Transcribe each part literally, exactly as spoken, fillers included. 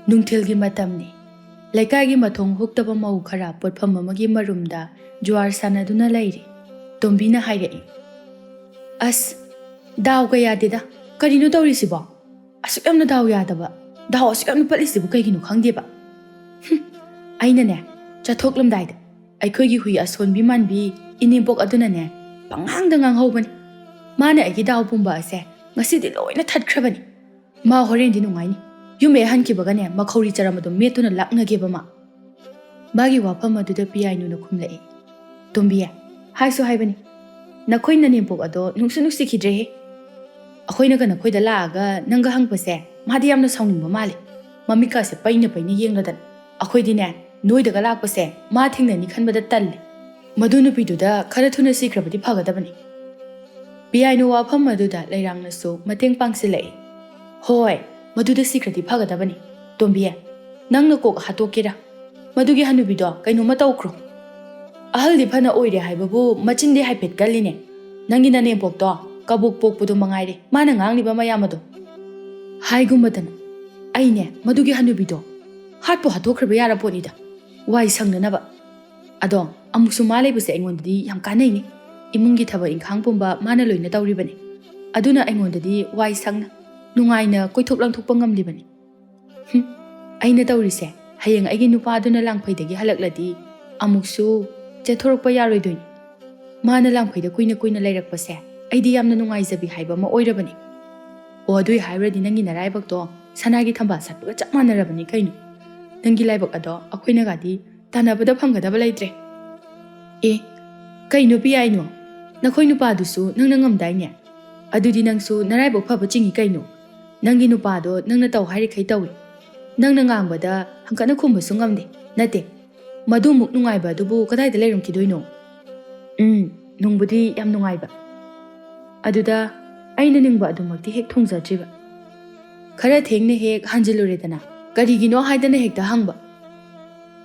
ꯅꯨꯡꯊꯤꯜꯒꯤ ꯃꯇꯝꯅꯤ꯫ ꯂꯩꯀꯥꯏꯒꯤ ꯃꯊꯣꯡ ꯍꯨꯛꯇꯕ ꯃꯧ ꯈꯔ ꯄꯣꯠꯐꯝ ꯑꯃꯒꯤ ꯃꯔꯨꯝꯗ ꯖꯨꯋꯥꯔ ꯁꯥꯟꯅꯗꯨꯅ ꯂꯩꯔꯤ꯫ ꯇꯣꯝꯕꯤꯅ ꯍꯥꯏꯔꯛꯏ, "ꯑꯁ, ꯗꯥꯎꯒ ꯌꯥꯗꯦꯗ꯫ ꯀꯔꯤꯅꯣ ꯇꯧꯔꯤꯁꯤꯕꯣ? ꯑꯁꯨꯛ ꯌꯥꯝꯅ ꯗꯥꯎ ꯌꯥꯗꯕ, ꯗꯥꯎ ꯑꯁꯨꯛ ꯌꯥꯝꯅ ꯄꯠꯂꯤꯁꯤꯕꯨ ꯀꯩꯒꯤꯅꯣ ꯈꯪꯗꯦꯕ꯫ ꯍꯨꯝ, ꯑꯩꯅꯅꯦ, ꯆꯠꯊꯣꯛꯂꯝꯗꯥꯏꯗ ꯑꯩꯈꯣꯏꯒꯤ ꯍꯨꯏ ꯑꯁꯣꯟꯕꯤ ꯃꯥꯟꯕꯤ ꯏꯅꯦꯝꯄꯣꯛ ꯑꯗꯨꯅꯅꯦ, ꯄꯉꯥꯡꯗ ꯉꯥꯡꯍꯧꯕꯅꯤ꯫ ꯃꯥꯅ ꯑꯩꯒꯤ ꯗꯥꯎ ꯄꯨꯝꯕ ꯑꯁꯦ ꯉꯁꯤꯗꯤ ꯂꯣꯏꯅ ꯊꯠꯈ꯭ꯔꯕꯅꯤ꯫ ꯃꯥ ꯍꯣꯔꯦꯟꯗꯤ ꯅꯨꯡꯉꯥꯏꯅꯤ꯫ ꯌꯨꯝ ꯍꯦꯛ ꯍꯟꯈꯤꯕꯒꯅꯦ, ꯃꯈꯧꯔꯤ ꯆꯔꯝ ꯑꯗꯨꯝ ꯃꯦꯠꯇꯨꯅ ꯂꯥꯛꯅꯒꯦꯕ ꯃꯥ"꯫ ꯃꯥꯒꯤ ꯋꯥꯐꯝ ꯑꯗꯨꯗ ꯄꯤꯌꯥꯏꯅꯨꯅ ꯈꯨꯝꯂꯛꯏ, "ꯇꯣꯝꯕꯤ, ꯍꯥꯏꯁꯨ ꯍꯥꯏꯕꯅꯤ, ꯅꯈꯣꯏ ꯅꯅꯦꯝꯄꯣꯛ ꯑꯗꯣ ꯅꯨꯡꯁꯨ ꯅꯨꯡꯁꯤꯈꯤꯗ꯭ꯔꯦꯍꯦ꯫ ꯑꯩꯈꯣꯏꯅꯒ ꯅꯈꯣꯏꯗ ꯂꯥꯛꯑꯒ ꯅꯪꯒ ꯍꯪꯕꯁꯦ, ꯃꯥꯗꯤ ꯌꯥꯝꯅ ꯁꯥꯎꯅꯤꯡꯕ ꯃꯥꯜꯂꯦ꯫ ꯃꯃꯤꯠꯀꯥꯁꯦ ꯄꯩꯅ ꯄꯩꯅ ꯌꯦꯡꯂꯗꯅ꯫ ꯑꯩꯈꯣꯏꯗꯤꯅꯦ, ꯅꯣꯏꯗꯒ ꯂꯥꯛꯄꯁꯦ ꯃꯥ ꯊꯦꯡꯅꯅꯤ ꯈꯟꯕꯗ ꯇꯜꯂꯦ꯫ ꯃꯗꯨ ꯅꯨꯄꯤꯗꯨꯗ ꯈꯔ ꯊꯨꯅ ꯁꯤꯈ꯭ꯔꯕꯗꯤ ꯐꯒꯗꯕꯅꯤ"꯫ ꯄꯤꯌꯥꯏꯅꯨ ꯋꯥꯐꯝ ꯑꯗꯨꯗ ꯂꯩꯔꯥꯡꯅꯁꯨ ꯃꯇꯦꯡ ꯄꯥꯡꯁꯤꯜꯂꯛꯏ꯫ "ꯍꯣꯏ, ꯃꯗꯨꯗ ꯁꯤꯈ꯭ꯔꯗꯤ ꯐꯒꯗꯕꯅꯤ꯫ ꯇꯣꯝꯕꯤ, ꯅꯪꯅ ꯀꯣꯛ ꯍꯥꯠꯇꯣꯛꯀꯦꯔꯥ? ꯃꯗꯨꯒꯤ ꯍꯅꯨꯕꯤꯗꯣ ꯀꯩꯅꯣꯝꯃ ꯇꯧꯈ꯭ꯔꯣ꯫ ꯑꯍꯜꯗꯤ ꯐꯅ ꯑꯣꯏꯔꯦ ꯍꯥꯏꯕꯕꯨ ꯃꯆꯤꯟꯗꯤ ꯍꯥꯏꯐꯦꯠ ꯀꯜꯂꯤꯅꯦ꯫ ꯅꯪꯒꯤ ꯅꯅꯦꯝꯄꯣꯛꯇꯣ ꯀꯕꯣꯛ ꯄꯣꯛꯄꯗꯣ ꯃꯉꯥꯏꯔꯦ, ꯃꯥꯅ ꯉꯥꯡꯂꯤꯕ ꯃꯌꯥꯝ ꯑꯗꯣ"꯫ ꯍꯥꯏꯒꯨꯝꯕꯗꯅ, ꯑꯩꯅꯦ, ꯃꯗꯨꯒꯤ ꯍꯅꯨꯕꯤꯗꯣ ꯍꯥꯠꯄꯨ ꯍꯥꯠꯇꯣꯛꯈ꯭ꯔꯕ ꯌꯥꯔ ꯄꯣꯠꯅꯤꯗ, ꯋꯥꯏ ꯁꯪꯅꯅꯕ꯫ ꯑꯗꯣ ꯑꯃꯨꯛꯁꯨ ꯃꯥ ꯂꯩꯕꯁꯦ ꯑꯩꯉꯣꯟꯗꯗꯤ ꯌꯥꯝ ꯀꯥꯟꯅꯩꯅꯦ꯫ ꯏꯃꯨꯡꯒꯤ ꯊꯕꯛ ꯏꯪꯈꯥꯡ ꯄꯨꯝꯕ ꯃꯥꯅ ꯂꯣꯏꯅ ꯇꯧꯔꯤꯕꯅꯤ꯫ ꯑꯗꯨꯅ ꯑꯩꯉꯣꯟꯗꯗꯤ ꯋꯥꯏ ꯁꯪꯅ, ꯅꯨꯡꯉꯥꯏꯅ ꯀꯣꯏꯊꯣꯛ ꯂꯥꯡꯊꯣꯛꯄ ꯉꯝꯂꯤꯕꯅꯤ꯫ ꯍꯨꯝ, ꯑꯩꯅ ꯇꯧꯔꯤꯁꯦ, ꯍꯌꯦꯡ ꯑꯩꯒꯤ ꯅꯨꯄꯥꯗꯨꯅ ꯂꯥꯡꯐꯩꯗꯒꯤ ꯍꯜꯂꯛꯂꯗꯤ ꯑꯃꯨꯛꯁꯨ ꯆꯦꯟꯊꯣꯔꯛꯄ ꯌꯥꯔꯣꯏꯗꯣꯏꯅꯤ꯫ ꯃꯥꯅ ꯂꯥꯡꯐꯩꯗ ꯀꯨꯏꯅ ꯀꯨꯏꯅ ꯂꯩꯔꯛꯄꯁꯦ ꯑꯩꯗꯤ ꯌꯥꯝꯅ ꯅꯨꯡꯉꯥꯏꯖꯕꯤ ꯍꯥꯏꯕ ꯑꯃ ꯑꯣꯏꯔꯕꯅꯤ꯫ ꯑꯣ, ꯑꯗꯨꯏ ꯍꯥꯏꯔꯨꯔꯗꯤ ꯅꯪꯒꯤ ꯅꯔꯥꯏꯕꯛꯇꯣ ꯁꯅꯥꯒꯤ ꯊꯝꯕꯥꯜ ꯁꯥꯠꯄꯒ ꯆꯞ ꯃꯥꯟꯅꯔꯕꯅꯤ ꯀꯩꯅꯣ꯫ ꯅꯪꯒꯤ ꯂꯥꯏꯕꯛ ꯑꯗꯣ ꯑꯩꯈꯣꯏꯅꯒꯗꯤ ꯇꯥꯟꯅꯕꯗ ꯐꯪꯒꯗꯕ ꯂꯩꯇ꯭ꯔꯦ꯫ ꯑꯦ, ꯀꯩꯅꯣ ꯄꯤꯌꯥꯏꯅꯣ? ꯅꯈꯣꯏ ꯅꯨꯄꯥꯗꯨꯁꯨ ꯅꯪꯅ ꯉꯝꯗꯥꯏꯅꯦ? ꯑꯗꯨꯗꯤ ꯅꯪꯁꯨ ꯅꯔꯥꯏꯕꯛ ꯐꯕ ꯆꯤꯡꯏ ꯀꯩꯅꯣ? ꯅꯪꯒꯤ ꯅꯨꯄꯥꯗꯣ ꯅꯪꯅ ꯇꯧ ꯍꯥꯏꯔꯤꯈꯩ ꯇꯧꯏ꯫ ꯅꯪꯅ ꯉꯥꯡꯕꯗ ꯍꯪꯀꯠꯅ ꯈꯨꯝꯕꯁꯨ ꯉꯝꯗꯦ꯫ ꯅꯠꯇꯦ, ꯃꯗꯨꯃꯨꯛ ꯅꯨꯡꯉꯥꯏꯕ ꯑꯗꯨꯕꯨ ꯀꯗꯥꯏꯗ ꯂꯩꯔꯝꯈꯤꯗꯣꯏꯅꯣ? ꯎꯝ, ꯅꯨꯡꯕꯨꯗꯤ ꯌꯥꯝ ꯅꯨꯡꯉꯥꯏꯕ꯫ ꯑꯗꯨꯗ ꯑꯩꯅ ꯅꯤꯡꯕ ꯑꯗꯨꯃꯛꯇꯤ ꯍꯦꯛ ꯊꯨꯡꯖꯗ꯭ꯔꯤꯕ꯫ ꯈꯔ ꯊꯦꯡꯅ ꯍꯦꯛ ꯍꯟꯖꯤꯜꯂꯨꯔꯦꯗꯅ, ꯀꯔꯤꯒꯤꯅꯣ ꯍꯥꯏꯗꯅ ꯍꯦꯛꯇ ꯍꯪꯕ꯫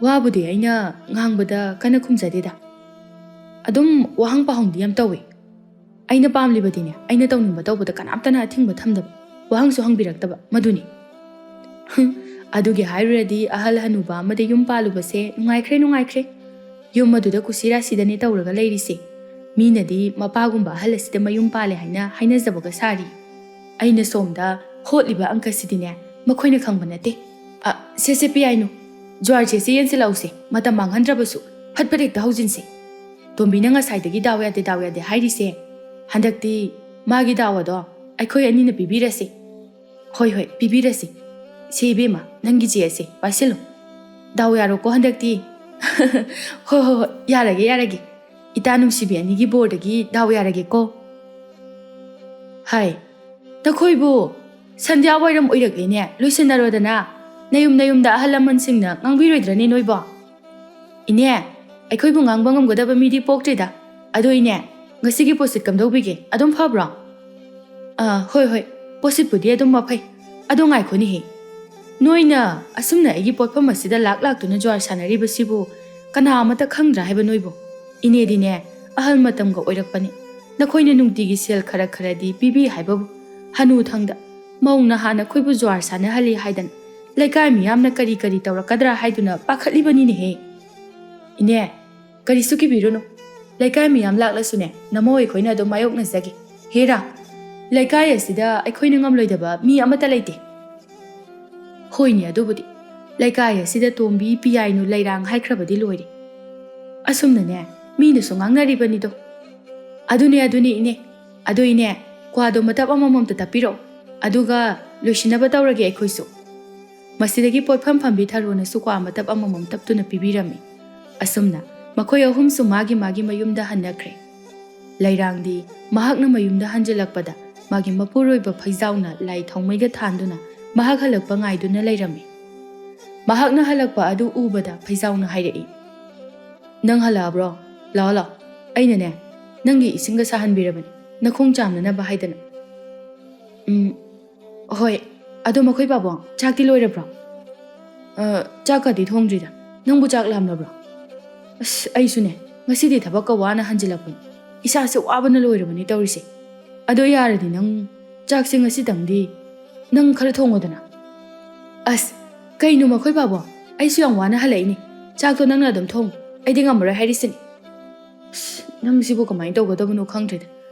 ꯋꯥꯕꯨꯗꯤ ꯑꯩꯅ ꯉꯥꯡꯕꯗ ꯀꯟꯅ ꯈꯨꯝꯖꯗꯦꯗ꯫ ꯑꯗꯨꯝ ꯋꯥꯍꯪ ꯄꯥꯎꯍꯪꯗꯤ ꯌꯥꯝ ꯇꯧꯏ꯫ ꯑꯩꯅ ꯄꯥꯝꯂꯤꯕꯗꯤꯅꯦ, ꯑꯩꯅ ꯇꯧꯅꯤꯡꯕ ꯇꯧꯕꯗ ꯀꯅꯥꯝꯇꯅ ꯑꯊꯤꯡꯕ ꯊꯝꯗꯕ, ꯋꯥꯍꯪꯁꯨ ꯍꯪꯕꯤꯔꯛꯇꯕ, ꯃꯗꯨꯅꯤ꯫ ꯍꯨꯝ, ꯑꯗꯨꯒꯤ ꯍꯥꯏꯔꯨꯔꯗꯤ ꯑꯍꯜ ꯍꯅꯨꯕ ꯑꯃꯗ ꯌꯨꯝ ꯄꯥꯜꯂꯨꯕꯁꯦ ꯅꯨꯡꯉꯥꯏꯈ꯭ꯔꯦ, ꯅꯨꯡꯉꯥꯏꯈ꯭ꯔꯦ꯫ ꯌꯨꯝ ꯑꯗꯨꯗ ꯀꯨꯁꯤ ꯔꯥꯁꯤꯗꯅꯦ ꯇꯧꯔꯒ ꯂꯩꯔꯤꯁꯦ꯫ ꯃꯤꯅꯗꯤ ꯃꯄꯥꯒꯨꯝꯕ ꯑꯍꯜ ꯑꯁꯤꯗ ꯃꯌꯨꯝ ꯄꯥꯜꯂꯦ ꯍꯥꯏꯅ ꯍꯥꯏꯅꯖꯕꯒ ꯁꯥꯔꯤ꯫ ꯑꯩꯅ ꯁꯣꯝꯗ ꯍꯣꯠꯂꯤꯕ ꯑꯪꯀꯁꯤꯗꯤꯅꯦ ꯃꯈꯣꯏꯅ ꯈꯪꯕ ꯅꯠꯇꯦ꯫ ꯑ, ꯁꯦ, ꯁꯦ, ꯄꯤꯌꯥꯏꯅꯨ, ꯖ꯭ꯋꯥꯔꯁꯦ ꯁꯤ ꯌꯦꯟꯁꯤꯜꯂꯛꯎꯁꯦ, ꯃꯇꯝ ꯃꯥꯡꯍꯟꯗ꯭ꯔꯕꯁꯨ ꯐꯠ ꯐꯠ ꯍꯦꯛꯇ ꯍꯧꯖꯤꯟꯁꯦ꯫ ꯇꯣꯝꯕꯤꯅ ꯉꯁꯥꯏꯗꯒꯤ ꯗꯥꯎ ꯌꯥꯗꯦ, ꯗꯥꯎ ꯌꯥꯗꯦ ꯍꯥꯏꯔꯤꯁꯦ, ꯍꯟꯗꯛꯇꯤ ꯃꯥꯒꯤ ꯗꯥꯎ ꯑꯗꯣ ꯑꯩꯈꯣꯏ ꯑꯅꯤꯅ ꯄꯤꯕꯤꯔꯁꯤ꯫ ꯍꯣꯏ, ꯍꯣꯏ, ꯄꯤꯕꯤꯔꯁꯤ꯫ ꯁꯦ ꯏꯕꯦꯝꯃ, ꯅꯪꯒꯤ ꯆꯦ ꯑꯁꯦ ꯄꯥꯏꯁꯤꯜꯂꯨ꯫ ꯗꯥꯎ ꯌꯥꯔꯣꯀꯣ ꯍꯟꯗꯛꯇꯤ꯫ ꯍꯣꯏ, ꯍꯣꯏ, ꯍꯣꯏ, ꯌꯥꯔꯒꯦ, ꯌꯥꯔꯒꯦ꯫ ꯏꯇꯥ ꯅꯨꯡꯁꯤꯕꯤ ꯑꯅꯤꯒꯤ ꯕꯣꯔꯗꯒꯤ ꯗꯥꯎ ꯌꯥꯔꯒꯦꯀꯣ꯫ ꯍꯥꯏ, ꯅꯈꯣꯏꯕꯨ ꯁꯟꯙ꯭ꯌꯥ ꯋꯥꯏꯔꯝ ꯑꯣꯏꯔꯛꯂꯦꯅꯦ, ꯂꯣꯏꯁꯤꯟꯅꯔꯣꯗꯅ꯫ ꯅꯌꯨꯝ ꯅꯌꯨꯝꯗ ꯑꯍꯜ ꯂꯃꯟꯁꯤꯡꯅ ꯉꯥꯡꯕꯤꯔꯣꯏꯗ꯭ꯔꯅꯦ ꯅꯣꯏꯕꯣ? ꯏꯅꯦ, ꯑꯩꯈꯣꯏꯕꯨ ꯉꯥꯡꯕ ꯉꯝꯒꯗꯕ ꯃꯤꯗꯤ ꯄꯣꯛꯇ꯭ꯔꯤꯗ꯫ ꯑꯗꯣ ꯏꯅꯦ, ꯉꯁꯤꯒꯤ ꯄꯣꯠꯁꯤꯠ ꯀꯝꯗꯧꯕꯤꯒꯦ? ꯑꯗꯨꯝ ꯐꯕ꯭ꯔꯣ? ꯑꯥ, ꯍꯣꯏ, ꯍꯣꯏ, ꯄꯣꯠꯁꯤꯠꯄꯨꯗꯤ ꯑꯗꯨꯝ ꯃꯐꯩ꯫ ꯑꯗꯣ ꯉꯥꯏꯈꯣꯅꯦꯍꯦ, ꯅꯣꯏꯅ ꯑꯁꯨꯝꯅ ꯑꯩꯒꯤ ꯄꯣꯠꯐꯝ ꯑꯁꯤꯗ ꯂꯥꯛ ꯂꯥꯛꯇꯨꯅ ꯖ꯭ꯋꯥꯔ ꯁꯥꯟꯅꯔꯤꯕꯁꯤꯕꯨ ꯀꯅꯥ ꯑꯃꯠꯇ ꯈꯪꯗ꯭ꯔꯥ ꯍꯥꯏꯕ ꯅꯣꯏꯕꯨ? ꯏꯅꯦꯗꯤꯅꯦ, ꯑꯍꯜ ꯃꯇꯝꯒ ꯑꯣꯏꯔꯛꯄꯅꯤ꯫ ꯅꯈꯣꯏꯅ ꯅꯨꯡꯇꯤꯒꯤ ꯁꯦꯜ ꯈꯔ ꯈꯔꯗꯤ ꯄꯤꯕꯤ ꯍꯥꯏꯕꯕꯨ, ꯍꯅꯨꯊꯪꯗ ꯃꯧꯅ ꯍꯥꯟꯅ ꯑꯩꯈꯣꯏꯕꯨ ꯖ꯭ꯋꯥꯔ ꯁꯥꯟꯅꯍꯜꯂꯤ ꯍꯥꯏꯗꯅ ꯂꯩꯀꯥꯏ ꯃꯤꯌꯥꯝꯅ ꯀꯔꯤ ꯀꯔꯤ ꯇꯧꯔꯛꯀꯗ꯭ꯔꯥ ꯍꯥꯏꯗꯨꯅ ꯄꯥꯈꯠꯂꯤꯕꯅꯤꯅꯦꯍꯦ꯫ ꯏꯅꯦ, ꯀꯔꯤꯁꯨ ꯀꯤꯕꯤꯔꯨꯅꯨ꯫ ꯂꯩꯀꯥꯏ ꯃꯤꯌꯥꯝ ꯂꯥꯛꯂꯁꯨꯅꯦ, ꯅꯃꯧ ꯑꯩꯈꯣꯏꯅ ꯑꯗꯨꯝ ꯃꯥꯌꯣꯛꯅꯖꯒꯦ꯫ ꯍꯦꯔꯥ, ꯂꯩꯀꯥꯏ ꯑꯁꯤꯗ ꯑꯩꯈꯣꯏꯅ ꯉꯝꯂꯣꯏꯗꯕ ꯃꯤ ꯑꯃꯠꯇ ꯂꯩꯇꯦ꯫ ꯍꯣꯏꯅꯦ, ꯑꯗꯨꯕꯨꯗꯤ꯫ ꯂꯩꯀꯥꯏ ꯑꯁꯤꯗ ꯇꯣꯝꯕꯤ, ꯄꯤꯌꯥꯏꯅꯨ, ꯂꯩꯔꯥꯡ ꯍꯥꯏꯈ꯭ꯔꯕꯗꯤ ꯂꯣꯏꯔꯦ꯫ ꯑꯁꯨꯝꯅꯅꯦ, ꯃꯤꯅꯁꯨ ꯉꯥꯡꯅꯔꯤꯕꯅꯤꯗꯣ꯫ ꯑꯗꯨꯅꯦ, ꯑꯗꯨꯅꯦ, ꯏꯅꯦ꯫ ꯑꯗꯣ ꯏꯅꯦ, ꯀ꯭ꯋꯥꯗꯣ ꯃꯇꯞ ꯑꯃꯃꯝꯇ ꯇꯞꯄꯤꯔꯛꯑꯣ꯫ ꯑꯗꯨꯒ ꯂꯣꯏꯁꯤꯟꯅꯕ ꯇꯧꯔꯒꯦ ꯑꯩꯈꯣꯏꯁꯨ꯫ ꯃꯁꯤꯗꯒꯤ ꯄꯣꯠꯐꯝ ꯐꯝꯕꯤ ꯊꯔꯣꯅꯁꯨ ꯀ꯭ꯋꯥ ꯃꯇꯞ ꯑꯃꯃꯝ ꯇꯞꯇꯨꯅ ꯄꯤꯕꯤꯔꯝꯃꯤ꯫ ꯑꯁꯨꯝꯅ ꯃꯈꯣꯏ ꯑꯍꯨꯝꯁꯨ ꯃꯥꯒꯤ ꯃꯥꯒꯤ ꯃꯌꯨꯝꯗ ꯍꯟꯅꯈ꯭ꯔꯦ꯫ ꯂꯩꯔꯥꯡꯗꯤ ꯃꯍꯥꯛꯅ ꯃꯌꯨꯝꯗ ꯍꯟꯖꯤꯜꯂꯛꯄꯗ ꯃꯥꯒꯤ ꯃꯄꯨꯔꯣꯏꯕ ꯐꯩꯖꯥꯎꯅ ꯂꯥꯏ ꯊꯥꯎꯃꯩꯒ ꯊꯥꯟꯗꯨꯅ ꯃꯍꯥꯛ ꯍꯜꯂꯛꯄ ꯉꯥꯏꯗꯨꯅ ꯂꯩꯔꯝꯃꯤ꯫ ꯃꯍꯥꯛꯅ ꯍꯜꯂꯛꯄ ꯑꯗꯨ ꯎꯕꯗ ꯐꯩꯖꯥꯎꯅ ꯍꯥꯏꯔꯛꯏ, "ꯅꯪ ꯍꯜꯂꯛꯑꯕ꯭ꯔꯣ? ꯂꯥꯛꯑꯣ, ꯂꯥꯛꯑꯣ꯫ ꯑꯩꯅꯅꯦ, ꯅꯪꯒꯤ ꯏꯁꯤꯡꯒ ꯁꯥꯍꯟꯕꯤꯔꯕꯅꯤ, ꯅꯈꯣꯡ ꯆꯥꯝꯅꯅꯕ ꯍꯥꯏꯗꯅ꯫" "ꯎꯝ, ꯍꯣꯏ꯫ ꯑꯗꯣ ꯃꯈꯣꯏ ꯄꯥꯕꯨꯡ, ꯆꯥꯛꯇꯤ ꯂꯣꯏꯔꯕ꯭ꯔꯣ?" "ꯑ, ꯆꯥꯛꯀꯗꯤ ꯊꯣꯡꯗ꯭ꯔꯤꯗ꯫ ꯅꯪꯕꯨ ꯆꯥꯛ ꯂꯥꯝꯂꯕ꯭ꯔꯣ?" "ꯑꯁ, ꯑꯩꯁꯨꯅꯦ, ꯉꯁꯤꯗꯤ ꯊꯕꯛꯀ ꯋꯥꯅ ꯍꯟꯖꯤꯜꯂꯛꯄꯅꯤ꯫ ꯏꯁꯥꯁꯦ ꯋꯥꯕꯅ ꯂꯣꯏꯔꯕꯅꯤ ꯇꯧꯔꯤꯁꯦ꯫ ꯑꯗꯣ ꯌꯥꯔꯗꯤ ꯅꯪ ꯆꯥꯛꯁꯦ ꯉꯁꯤꯇꯪꯗꯤ ꯅꯪ ꯈꯔ ꯊꯣꯡꯉꯣꯗꯅ꯫" "ꯑꯁ, "ꯀꯩꯅꯣ ꯃꯈꯣꯏ ꯕꯥꯕꯣ? ꯑꯩꯁꯨ ꯌꯥꯝ ꯋꯥꯅ ꯍꯜꯂꯛꯏꯅꯦ꯫ ꯆꯥꯛꯇꯣ ꯅꯪꯅ ꯑꯗꯨꯝ ꯊꯣꯡꯉꯨ꯫ ꯑꯩꯗꯤ ꯉꯝꯃꯔꯣꯏ ꯍꯥꯏꯔꯤꯁꯤꯅꯤ꯫" ꯑꯁ, ꯅꯪꯁꯤꯕꯨ ꯀꯃꯥꯏꯅ ꯇꯧꯒꯗꯕꯅꯣ ꯈꯪꯗ꯭ꯔꯦꯗ꯫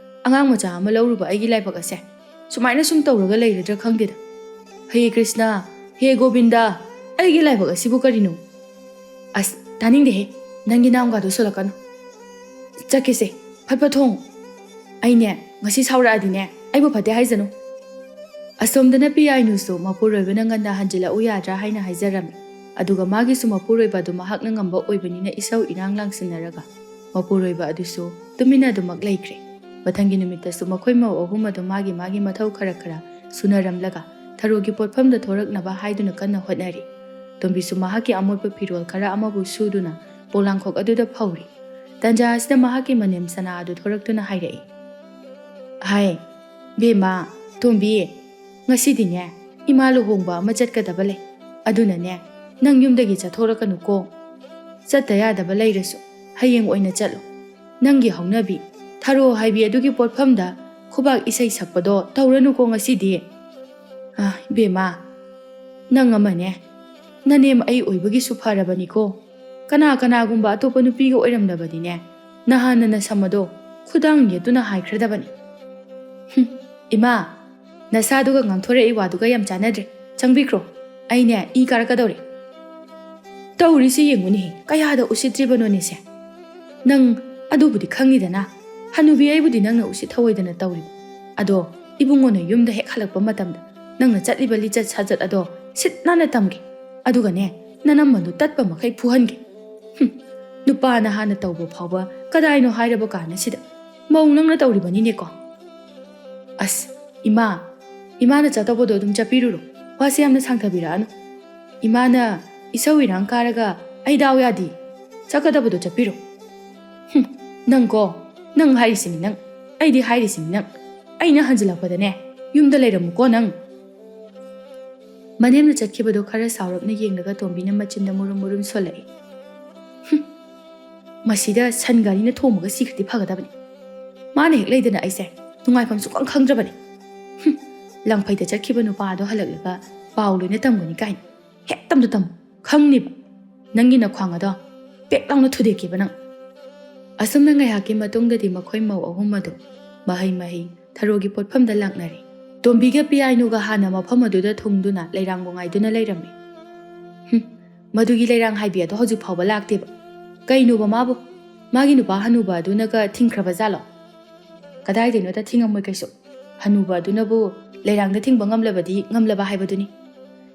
ꯑꯉꯥꯡ ꯃꯆꯥ ꯑꯃ ꯂꯧꯔꯨꯕ ꯑꯩꯒꯤ ꯂꯥꯏꯕꯛ ꯑꯁꯦ ꯁꯨꯃꯥꯏꯅ ꯁꯨꯝ ꯇꯧꯔꯒ ꯂꯩꯔꯗ꯭ꯔꯥ ꯈꯪꯗꯦꯗ꯫ "ꯍꯦ ꯀ꯭ꯔꯤꯁꯅ, ꯍꯦ ꯒꯣꯕꯤꯟꯗ, ꯑꯩꯒꯤ ꯂꯥꯏꯕꯛ ꯑꯁꯤꯕꯨ ꯀꯔꯤꯅꯣ?" ꯑꯁ, ꯇꯥꯅꯤꯡꯗꯦꯍꯦ꯫ ꯅꯪꯒꯤ ꯅꯥꯝꯒꯗꯣ ꯁꯣꯜꯂꯛꯀꯅꯨ꯫ ꯆꯠꯀꯦꯁꯦ, ꯐꯠ ꯐꯠ ꯊꯣꯡꯉꯨ꯫ ꯑꯩꯅꯦ, ꯉꯁꯤ ꯁꯥꯎꯔꯛꯑꯗꯤꯅꯦ, ꯑꯩꯕꯨ ꯐꯠꯇꯦ ꯍꯥꯏꯖꯅꯨ꯫ ꯑꯁꯣꯝꯗꯅ ꯄꯤꯌꯥꯏꯅꯨꯁꯨ ꯃꯄꯨꯔꯣꯏꯕꯅ ꯉꯟꯅ ꯍꯟꯖꯤꯜꯂꯛꯎ ꯌꯥꯗ꯭ꯔꯥ ꯍꯥꯏꯅ ꯍꯥꯏꯖꯔꯝꯃꯤ꯫ ꯑꯗꯨꯒ ꯃꯥꯒꯤꯁꯨ ꯃꯄꯨꯔꯣꯏꯕ ꯑꯗꯨ ꯃꯍꯥꯛꯅ ꯉꯝꯕ ꯑꯣꯏꯕꯅꯤꯅ ꯏꯁꯧ ꯏꯔꯥꯡ ꯂꯥꯡꯁꯤꯟꯅꯔꯒ ꯃꯄꯨꯔꯣꯏꯕ ꯑꯗꯨꯁꯨ ꯇꯨꯃꯤꯟꯅ ꯑꯗꯨꯃꯛ ꯂꯩꯈ꯭ꯔꯦ꯫ ꯃꯊꯪꯒꯤ ꯅꯨꯃꯤꯠꯇꯁꯨ ꯃꯈꯣꯏ ꯃꯧ ꯑꯍꯨꯝ ꯑꯗꯨ ꯃꯥꯒꯤ ꯃꯥꯒꯤ ꯃꯊꯧ ꯈꯔ ꯈꯔ ꯁꯨꯅꯔꯝꯂꯒ ꯊꯔꯣꯒꯤ ꯄꯣꯠꯐꯝꯗ ꯊꯣꯔꯛꯅꯕ ꯍꯥꯏꯗꯨꯅ ꯀꯟꯅ ꯍꯣꯠꯅꯔꯤ꯫ ꯇꯣꯝꯕꯤꯁꯨ ꯃꯍꯥꯛꯀꯤ ꯑꯃꯣꯠꯄ ꯐꯤꯔꯣꯜ ꯈꯔ ꯑꯃꯕꯨ ꯁꯨꯗꯨꯅ ꯄꯣꯂꯥꯡꯈꯣꯛ ꯑꯗꯨꯗ ꯐꯧꯔꯤ꯫ ꯇꯟꯖꯥ ꯑꯁꯤꯗ ꯃꯍꯥꯛꯀꯤ ꯃꯅꯦꯝ ꯁꯅꯥ ꯑꯗꯨ ꯊꯣꯔꯛꯇꯨꯅ ꯍꯥꯏꯔꯛꯏ, "ꯍꯥꯏ, ꯕꯦꯝꯃ, ꯇꯣꯝꯕꯤ, ꯉꯁꯤꯗꯤꯅꯦ, ꯏꯃꯥ ꯂꯨꯍꯣꯡꯕ ꯑꯃ ꯆꯠꯀꯗꯕ ꯂꯩ꯫ ꯑꯗꯨꯅꯅꯦ, ꯅꯪ ꯌꯨꯝꯗꯒꯤ ꯆꯠꯊꯣꯔꯛꯀꯅꯨꯀꯣ꯫ ꯆꯠꯇ ꯌꯥꯗꯕ ꯂꯩꯔꯁꯨ ꯍꯌꯦꯡ ꯑꯣꯏꯅ ꯆꯠꯂꯣ꯫ ꯅꯪꯒꯤ ꯍꯧꯅꯕꯤ, ꯊꯔꯣ ꯍꯥꯏꯕꯤ ꯑꯗꯨꯒꯤ ꯄꯣꯠꯐꯝꯗ ꯈꯨꯕꯥꯛ ꯏꯁꯩ ꯁꯛꯄꯗꯣ ꯇꯧꯔꯅꯨꯀꯣ ꯉꯁꯤꯗꯤ꯫" "ꯑ, ꯏꯕꯦꯝꯃ, ꯅꯪ ꯑꯃꯅꯦ, ꯅꯅꯦꯝ ꯑꯩ ꯑꯣꯏꯕꯒꯤꯁꯨ ꯐꯔꯕꯅꯤꯀꯣ꯫ ꯀꯅꯥ ꯀꯅꯥꯒꯨꯝꯕ ꯑꯇꯣꯞꯄ ꯅꯨꯄꯤꯒ ꯑꯣꯏꯔꯝꯂꯕꯗꯤꯅꯦ, ꯅꯍꯥꯟꯅ ꯅꯁꯝ ꯑꯗꯣ ꯈꯨꯗꯥꯡ ꯌꯦꯠꯇꯨꯅ ꯍꯥꯏꯈ꯭ꯔꯗꯕꯅꯤ꯫" "ꯍꯨꯝ, ꯏꯃꯥ, ꯅꯁꯥꯗꯨꯒ ꯉꯥꯡꯊꯣꯔꯛꯏ ꯋꯥꯗꯨꯒ ꯌꯥꯝ ꯆꯥꯟꯅꯗ꯭ꯔꯦ꯫ ꯆꯪꯕꯤꯈ꯭ꯔꯣ꯫ ꯑꯩꯅꯦ, ꯏ ꯀꯥꯔꯛꯀꯗꯧꯔꯦ꯫" "ꯇꯧꯔꯤꯁꯤ ꯌꯦꯡꯉꯨꯅꯦꯍꯦ, ꯀꯌꯥꯗ ꯎꯁꯤꯠꯇ꯭ꯔꯤꯕꯅꯣꯅꯦꯁꯦ꯫ ꯅꯪ ꯑꯗꯨꯕꯨꯗꯤ ꯈꯪꯉꯤꯗꯅ, ꯍꯅꯨꯕꯤ ꯑꯩꯕꯨꯗꯤ ꯅꯪꯅ ꯎꯁꯤꯠ ꯊꯑꯣꯏꯗꯅ ꯇꯧꯔꯤꯕ꯫ ꯑꯗꯣ ꯏꯕꯨꯡꯉꯣꯅ ꯌꯨꯝꯗ ꯍꯦꯛ ꯍꯜꯂꯛꯄ ꯃꯇꯝꯗ ꯅꯪꯅ ꯆꯠꯂꯤꯕ ꯂꯤꯆꯠ ꯁꯥꯖꯠ ꯑꯗꯣ ꯁꯤꯠ ꯅꯥꯟꯅ ꯇꯝꯒꯦ꯫ ꯑꯗꯨꯒꯅꯦ, ꯅꯅꯝꯃꯗꯨ ꯇꯠꯄ ꯃꯈꯩ ꯐꯨꯍꯟꯒꯦ꯫ ꯍꯨꯝ, ꯅꯨꯄꯥꯅ ꯍꯥꯟꯅ ꯇꯧꯕ ꯐꯥꯎꯕ ꯀꯗꯥꯏꯅꯣ ꯍꯥꯏꯔꯕ ꯀꯥꯟꯅꯁꯤꯗ ꯃꯧ ꯅꯪꯅ ꯇꯧꯔꯤꯕꯅꯤꯅꯦꯀꯣ꯫" "ꯑꯁ, ꯏꯃꯥ, ꯏꯃꯥꯅ ꯆꯠꯇꯧꯕꯗꯣ ꯑꯗꯨꯝ ꯆꯠꯄꯤꯔꯨꯔꯣ꯫ ꯋꯥꯁꯦ ꯌꯥꯝꯅ ꯁꯥꯡꯊꯕꯤꯔꯛꯑꯅꯨ꯫ ꯏꯃꯥꯅ ꯏꯁꯧ ꯏꯔꯥꯡ ꯀꯥꯔꯒ ꯑꯩ ꯗꯥꯎ ꯌꯥꯗꯦ꯫ ꯆꯠꯀꯗꯕꯗꯣ ꯆꯠꯄꯤꯔꯣ꯫" "ꯍꯨꯝ, ꯅꯪꯀꯣ, ꯅꯪ ꯍꯥꯏꯔꯤꯁꯤꯅꯤ ꯅꯪ, ꯑꯩꯗꯤ ꯍꯥꯏꯔꯤꯁꯤꯅꯤ ꯅꯪ꯫ ꯑꯩꯅ ꯍꯟꯖꯤꯜꯂꯛꯄꯗꯅꯦ, ꯌꯨꯝꯗ ꯂꯩꯔꯝꯃꯨꯀꯣ ꯅꯪ꯫" ꯃꯅꯦꯝꯅ ꯆꯠꯈꯤꯕꯗꯣ ꯈꯔ ꯁꯥꯎꯔꯞꯅ ꯌꯦꯡꯂꯒ ꯇꯣꯝꯕꯤꯅ ꯃꯆꯤꯟꯗ ꯃꯨꯔꯨꯝ ꯃꯨꯔꯨꯝ ꯁꯣꯜꯂꯛꯏ꯫ "ꯍꯨꯝ, ꯃꯁꯤꯗ ꯁꯟ ꯒꯥꯔꯤꯅ ꯊꯣꯝꯃꯒ ꯁꯤꯈ꯭ꯔꯗꯤ ꯐꯒꯗꯕꯅꯤ꯫ ꯃꯥꯅ ꯍꯦꯛ ꯂꯩꯗꯅ ꯑꯩꯁꯦ ꯅꯨꯡꯉꯥꯏꯐꯝ ꯁꯨꯡꯈꯪ ꯈꯪꯗ꯭ꯔꯕꯅꯤ꯫ ꯍꯨꯝ, ꯂꯪꯐꯩꯗ ꯆꯠꯈꯤꯕ ꯅꯨꯄꯥ ꯑꯗꯣ ꯍꯜꯂꯛꯂꯒ ꯄꯥꯎ ꯂꯣꯏꯅ ꯇꯝꯒꯅꯤ ꯀꯥꯏꯅ꯫ ꯀꯩꯝꯇ ꯇꯝꯃꯨ, ꯈꯪꯅꯤꯕ꯫ ꯅꯪꯒꯤ ꯅꯈ꯭ꯋꯥꯡ ꯑꯗꯣ ꯄꯦꯛ ꯂꯥꯎꯅ ꯊꯨꯗꯦꯛꯀꯦꯕ ꯅꯪ꯫ ꯑꯁꯨꯝꯅ ꯉꯥꯏꯍꯥꯛꯀꯤ ꯃꯇꯨꯡꯗꯗꯤ ꯃꯈꯣꯏ ꯃꯧ ꯑꯍꯨꯝ ꯑꯗꯨ ꯃꯍꯩ ꯃꯍꯩ ꯊꯔꯣꯒꯤ ꯄꯣꯠꯐꯝꯗ ꯂꯥꯛꯅꯔꯦ꯫ ꯇꯣꯝꯕꯤꯒ ꯄꯤꯌꯥꯏꯅꯨꯒ ꯍꯥꯟꯅ ꯃꯐꯝ ꯑꯗꯨꯗ ꯊꯨꯡꯗꯨꯅ ꯂꯩꯔꯥꯡꯕꯨ ꯉꯥꯏꯗꯨꯅ ꯂꯩꯔꯝꯃꯤ꯫ ꯍꯨꯝ, ꯃꯗꯨꯒꯤ ꯂꯩꯔꯥꯡ ꯍꯥꯏꯕꯤ ꯑꯗꯣ ꯍꯧꯖꯤꯛ ꯐꯥꯎꯕ ꯂꯥꯛꯇꯦꯕ꯫ ꯀꯩꯅꯣꯕ ꯃꯥꯕꯨ? ꯃꯥꯒꯤ ꯅꯨꯄꯥ ꯍꯅꯨꯕ ꯑꯗꯨꯅꯒ ꯊꯤꯡꯈ꯭ꯔꯕ ꯖꯥꯠꯂꯣ? ꯀꯗꯥꯏꯗꯩꯅꯣꯗ, ꯊꯤꯡꯉꯝꯃꯣꯏ ꯀꯩꯁꯨ꯫ ꯍꯅꯨꯕ ꯑꯗꯨꯅꯕꯨ ꯂꯩꯔꯥꯡꯗ ꯊꯤꯡꯕ ꯉꯝꯂꯕꯗꯤ ꯉꯝꯂꯕ ꯍꯥꯏꯕꯗꯨꯅꯤ꯫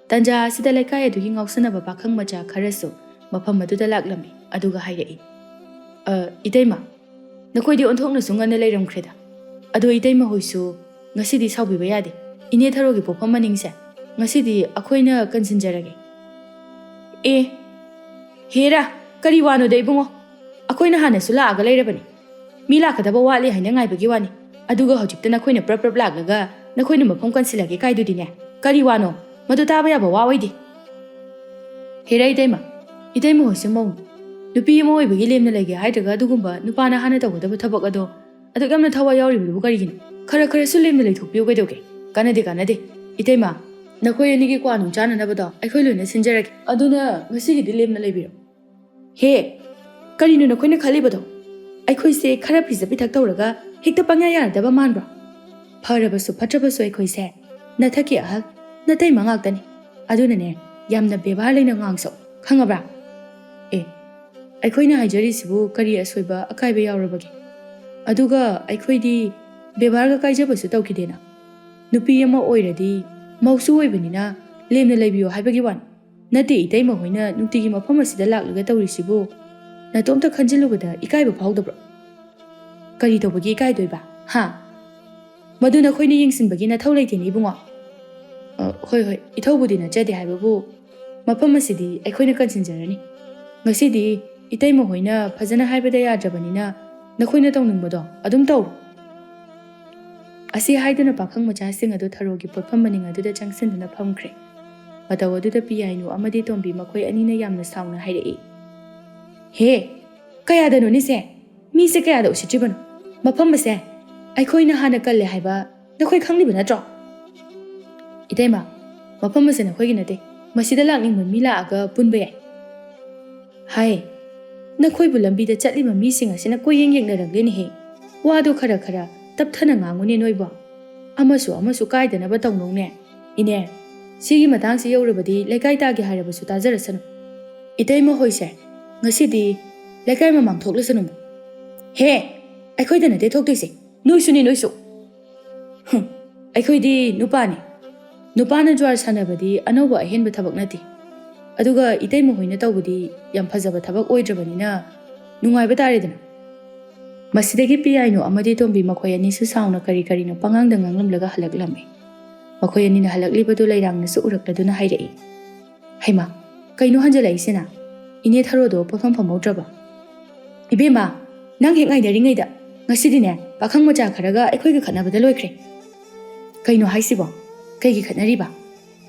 ꯇꯟꯖꯥ ꯑꯁꯤꯗ ꯂꯩꯀꯥꯏ ꯑꯗꯨꯒꯤ ꯉꯥꯎꯁꯟꯅꯕ ꯄꯥꯈꯪ ꯃꯆꯥ ꯈꯔꯁꯨ ꯃꯐꯝ ꯑꯗꯨꯗ ꯂꯥꯛꯂꯝꯃꯤ, ꯑꯗꯨꯒ ꯍꯥꯏꯔꯛꯏ, "ꯑ, ꯏꯇꯩꯃ, ꯅꯈꯣꯏꯗꯤ ꯑꯣꯟꯊꯣꯛꯅꯁꯨ ꯉꯟꯅ ꯂꯩꯔꯝꯈ꯭ꯔꯦꯗ꯫ ꯑꯗꯣ ꯏꯇꯩꯃ ꯍꯣꯏꯁꯨ ꯉꯁꯤꯗꯤ ꯁꯥꯎꯕꯤꯕ ꯌꯥꯗꯦ꯫ ꯏꯅꯦ ꯊꯔꯣꯒꯤ ꯄꯣꯛꯐꯝ ꯃꯅꯤꯡꯁꯦ ꯉꯁꯤꯗꯤ ꯑꯩꯈꯣꯏꯅ ꯀꯟꯁꯤꯟꯖꯔꯒꯦ꯫" "ꯑꯦ, ꯍꯦꯔꯥ, ꯀꯔꯤ ꯋꯥꯅꯣꯗ ꯏꯕꯨꯡꯉꯣ? ꯑꯩꯈꯣꯏꯅ ꯍꯥꯟꯅꯁꯨ ꯂꯥꯛꯑꯒ ꯂꯩꯔꯕꯅꯤ꯫ ꯃꯤ ꯂꯥꯛꯀꯗꯕ ꯋꯥꯠꯂꯤ ꯍꯥꯏꯅ ꯉꯥꯏꯕꯒꯤ ꯋꯥꯅꯤ꯫ ꯑꯗꯨꯒ ꯍꯧꯖꯤꯛꯇ ꯅꯈꯣꯏꯅ ꯄ꯭ꯔꯞ ꯄ꯭ꯔꯞ ꯂꯥꯛꯂꯒ ꯅꯈꯣꯏꯅ ꯃꯐꯝ ꯀꯟꯁꯤꯜꯂꯒꯦ ꯀꯥꯏꯗꯨꯗꯤꯅꯦ꯫ ꯀꯔꯤ ꯋꯥꯅꯣ? ꯃꯗꯨ ꯇꯥꯕ ꯌꯥꯕ ꯋꯥ ꯑꯣꯏꯗꯦ꯫" "ꯍꯦꯔꯥ ꯏꯇꯩꯃ, ꯏꯇꯩꯃ ꯍꯣꯏꯁꯨ ꯃꯧꯅꯤ꯫ ꯅꯨꯄꯤ ꯑꯃ ꯑꯣꯏꯕꯒꯤ ꯂꯦꯝꯅ ꯂꯩꯒꯦ ꯍꯥꯏꯗ꯭ꯔꯒ ꯑꯗꯨꯒꯨꯝꯕ ꯅꯨꯄꯥꯅ ꯍꯥꯟꯅ ꯇꯧꯒꯗꯕ ꯊꯕꯛ ꯑꯗꯣ ꯑꯗꯨꯛ ꯌꯥꯝꯅ ꯊꯋꯥꯏ ꯌꯥꯎꯔꯤꯕꯗꯨꯕꯨ ꯀꯔꯤꯒꯤꯅꯣ? ꯈꯔ ꯈꯔꯁꯨ ꯂꯦꯝꯅ ꯂꯩꯊꯣꯛꯄꯤꯌꯨ ꯀꯩꯗꯧꯒꯦ? ꯀꯥꯟꯅꯗꯦ, ꯀꯥꯟꯅꯗꯦ꯫ ꯏꯇꯩꯃ, ꯅꯈꯣꯏ ꯑꯅꯤꯒꯤ ꯀ꯭ꯋꯥ ꯅꯨꯡ ꯆꯥꯅꯅꯕꯗꯣ ꯑꯩꯈꯣꯏ ꯂꯣꯏꯅ ꯁꯤꯟꯖꯔꯒꯦ꯫ ꯑꯗꯨꯅ ꯉꯁꯤꯒꯤꯗꯤ ꯂꯦꯝꯅ ꯂꯩꯕꯤꯔꯣ꯫" "ꯍꯦ, ꯀꯔꯤꯅꯣ ꯅꯈꯣꯏꯅ ꯈꯜꯂꯤꯕꯗꯣ? ꯑꯩꯈꯣꯏꯁꯦ ꯈꯔ ꯄꯤꯖ ꯄꯤꯊꯛ ꯇꯧꯔꯒ ꯍꯦꯛꯇ ꯄꯪꯌꯥ ꯌꯥꯔꯗꯕ ꯃꯥꯟꯕ꯭ꯔꯣ? ꯐꯔꯕꯁꯨ ꯐꯠꯇ꯭ꯔꯕꯁꯨ ꯑꯩꯈꯣꯏꯁꯦ ꯅꯊꯛꯀꯤ ꯑꯍꯜ, ꯅꯇꯩꯃ ꯉꯥꯛꯇꯅꯤ꯫ ꯑꯗꯨꯅꯅꯦ, ꯌꯥꯝꯅ ꯕꯦꯕꯥꯔ ꯂꯩꯅ ꯉꯥꯡꯁꯧ, ꯈꯪꯉꯕ꯭ꯔꯥ?" "ꯑꯦ, ꯑꯩꯈꯣꯏꯅ ꯍꯥꯏꯖꯔꯤꯁꯤꯕꯨ ꯀꯔꯤ ꯑꯁꯣꯏꯕ ꯑꯀꯥꯏꯕ ꯌꯥꯎꯔꯕꯒꯦ? ꯑꯗꯨꯒ ꯑꯩꯈꯣꯏꯗꯤ ꯕꯦꯕꯥꯔꯒ ꯀꯥꯏꯖꯕꯁꯨ ꯇꯧꯈꯤꯗꯦꯅ꯫ ꯅꯨꯄꯤ ꯑꯃ ꯑꯣꯏꯔꯗꯤ ꯃꯧꯁꯨ ꯑꯣꯏꯕꯅꯤꯅ ꯂꯦꯝꯅ ꯂꯩꯕꯤꯌꯨ ꯍꯥꯏꯕꯒꯤ ꯋꯥꯅꯤ꯫ ꯅꯠꯇꯦ, ꯏꯇꯩꯃ ꯍꯣꯏꯅ ꯅꯨꯡꯇꯤꯒꯤ ꯃꯐꯝ ꯑꯁꯤꯗ ꯂꯥꯛꯂꯒ ꯇꯧꯔꯤꯁꯤꯕꯨ ꯅꯇꯣꯝꯇ ꯈꯟꯖꯤꯜꯂꯨꯕꯗ ꯏꯀꯥꯏꯕ ꯐꯥꯎꯗꯕ꯭ꯔꯣ?" "ꯀꯔꯤ ꯇꯧꯕꯒꯤ ꯏꯀꯥꯏꯗꯣꯏꯕ? ꯍꯥ? ꯃꯗꯨ ꯅꯈꯣꯏꯅ ꯌꯦꯡꯁꯤꯟꯕꯒꯤ ꯅꯊꯧ ꯂꯩꯇꯦꯅꯦ ꯏꯕꯨꯡꯉꯣ꯫" "ꯑ, ꯍꯣꯏ, ꯍꯣꯏ, ꯏꯊꯧꯕꯨꯗꯤ ꯅꯠꯆꯗꯦ ꯍꯥꯏꯕꯕꯨ ꯃꯐꯝ ꯑꯁꯤꯗꯤ ꯑꯩꯈꯣꯏꯅ ꯀꯟꯁꯤꯟꯖꯔꯅꯤ꯫ ꯉꯁꯤꯗꯤ ꯏꯇꯩꯃ ꯍꯣꯏꯅ ꯐꯖꯅ ꯍꯥꯏꯕꯗ ꯌꯥꯗ꯭ꯔꯕꯅꯤꯅ ꯅꯈꯣꯏꯅ ꯇꯧꯅꯤꯡꯕꯗꯣ ꯑꯗꯨꯝ ꯇꯧꯔꯣ꯫" ꯑꯁꯤ ꯍꯥꯏꯗꯨꯅ ꯄꯥꯈꯪ ꯃꯆꯥꯁꯤꯡ ꯑꯗꯨ ꯊꯔꯣꯒꯤ ꯄꯣꯠꯐꯝ ꯃꯅꯤꯡ ꯑꯗꯨꯗ ꯆꯪꯁꯤꯟꯗꯨꯅ ꯐꯝꯈ꯭ꯔꯦ꯫ ꯃꯇꯧ ꯑꯗꯨꯗ ꯄꯤꯌꯥꯏꯅꯨ ꯑꯃꯗꯤ ꯇꯣꯝꯕꯤ ꯃꯈꯣꯏ ꯑꯅꯤꯅ ꯌꯥꯝꯅ ꯁꯥꯎꯅ ꯍꯥꯏꯔꯛꯏ, "ꯍꯦ, ꯀꯌꯥꯗꯅꯣꯅꯦꯁꯦ? ꯃꯤꯁꯦ ꯀꯌꯥꯗ ꯎꯁꯤꯠꯇ꯭ꯔꯤꯕꯅꯣ? ꯃꯐꯝ ꯑꯁꯦ ꯑꯩꯈꯣꯏꯅ ꯍꯥꯟꯅ ꯀꯜꯂꯦ ꯍꯥꯏꯕ ꯅꯈꯣꯏ ꯈꯪꯂꯤꯕ ꯅꯠꯇ꯭ꯔꯣ?" "ꯏꯇꯩꯃ, ꯃꯐꯝ ꯑꯁꯦ ꯅꯈꯣꯏꯒꯤ ꯅꯠꯇꯦ, ꯃꯁꯤꯗ ꯂꯥꯛꯅꯤꯡꯕ ꯃꯤ ꯂꯥꯛꯑꯒ ꯄꯨꯟꯕ ꯌꯥꯏ꯫ ꯍꯥꯏ, ꯅꯈꯣꯏꯕꯨ ꯂꯝꯕꯤꯗ ꯆꯠꯂꯤꯕ ꯃꯤꯁꯤꯡ ꯑꯁꯤꯅ ꯀꯣꯏꯌꯦꯡ ꯌꯦꯡꯅꯔꯛꯂꯦꯅꯦꯍꯦ꯫ ꯋꯥꯗꯣ ꯈꯔ ꯈꯔ ꯇꯞꯊꯅ ꯉꯥꯡꯉꯨꯅꯦ ꯅꯣꯏꯕꯣ꯫ ꯑꯃꯁꯨ ꯑꯃꯁꯨ ꯀꯥꯏꯗꯅꯕ ꯇꯧꯅꯧꯅꯦ꯫ ꯏꯅꯦ, ꯁꯤꯒꯤ ꯃꯇꯥꯡꯁꯤ ꯌꯧꯔꯕꯗꯤ ꯂꯩꯀꯥꯏ ꯇꯥꯒꯦ ꯍꯥꯏꯔꯕꯁꯨ ꯇꯥꯖꯔꯁꯅꯨ꯫ ꯏꯇꯩꯃ ꯍꯣꯏꯁꯦ ꯉꯁꯤꯗꯤ ꯂꯩꯀꯥꯏ ꯃꯃꯥꯡ ꯊꯣꯛꯂꯁꯅꯨ꯫ ꯍꯦ, ꯑꯩꯈꯣꯏꯗ ꯅꯠꯇꯦ ꯊꯣꯛꯇꯣꯏꯁꯦ, ꯅꯣꯏꯁꯨꯅꯦ ꯅꯣꯏꯁꯨ꯫ ꯍꯨꯝ, ꯑꯩꯈꯣꯏꯗꯤ ꯅꯨꯄꯥꯅꯤ꯫ ꯅꯨꯄꯥꯅ ꯖ꯭ꯋꯥꯔ ꯁꯥꯟꯅꯕꯗꯤ ꯑꯅꯧꯕ ꯑꯍꯦꯟꯕ ꯊꯕꯛ ꯅꯠꯇꯦ꯫ ꯑꯗꯨꯒ ꯏꯇꯩꯃ ꯍꯣꯏꯅ ꯇꯧꯕꯗꯤ ꯌꯥꯝ ꯐꯖꯕ ꯊꯕꯛ ꯑꯣꯏꯗ꯭ꯔꯕꯅꯤꯅ ꯅꯨꯡꯉꯥꯏꯕ ꯇꯥꯔꯦꯗꯅ꯫ ꯃꯁꯤꯗꯒꯤ ꯄꯤꯌꯥꯏꯅꯨ ꯑꯃꯗꯤ ꯇꯣꯝꯕꯤ ꯃꯈꯣꯏ ꯑꯅꯤꯁꯨ ꯁꯥꯎꯅ ꯀꯔꯤ ꯀꯔꯤꯅꯣ ꯄꯉꯥꯡꯗ ꯉꯥꯡꯂꯝꯂꯒ ꯍꯜꯂꯛꯂꯝꯃꯤ꯫ ꯃꯈꯣꯏ ꯑꯅꯤꯅ ꯍꯜꯂꯛꯂꯤꯕꯗꯨ ꯂꯩꯔꯥꯡꯅꯁꯨ ꯎꯔꯛꯂꯗꯨꯅ ꯍꯥꯏꯔꯛꯏ, "ꯍꯩꯃꯥ, ꯀꯩꯅꯣ ꯍꯟꯖꯜꯂꯛꯏꯁꯤꯅ? ꯏꯅꯦ ꯊꯔꯣꯗꯣ ꯄꯣꯠꯐꯝ ꯐꯝꯍꯧꯗ꯭ꯔꯕ?" "ꯏꯕꯦꯝꯃ, ꯅꯪ ꯍꯦꯛ ꯉꯥꯏꯅꯔꯤꯉꯩꯗ ꯉꯁꯤꯗꯤꯅꯦ ꯄꯥꯈꯪ ꯃꯆꯥ ꯈꯔꯒ ꯑꯩꯈꯣꯏꯒ ꯈꯠꯅꯕꯗ ꯂꯣꯏꯈ꯭ꯔꯦ꯫" "ꯀꯩꯅꯣ ꯍꯥꯏꯁꯤꯕꯣ? ꯀꯩꯒꯤ ꯈꯠꯅꯔꯤꯕ?"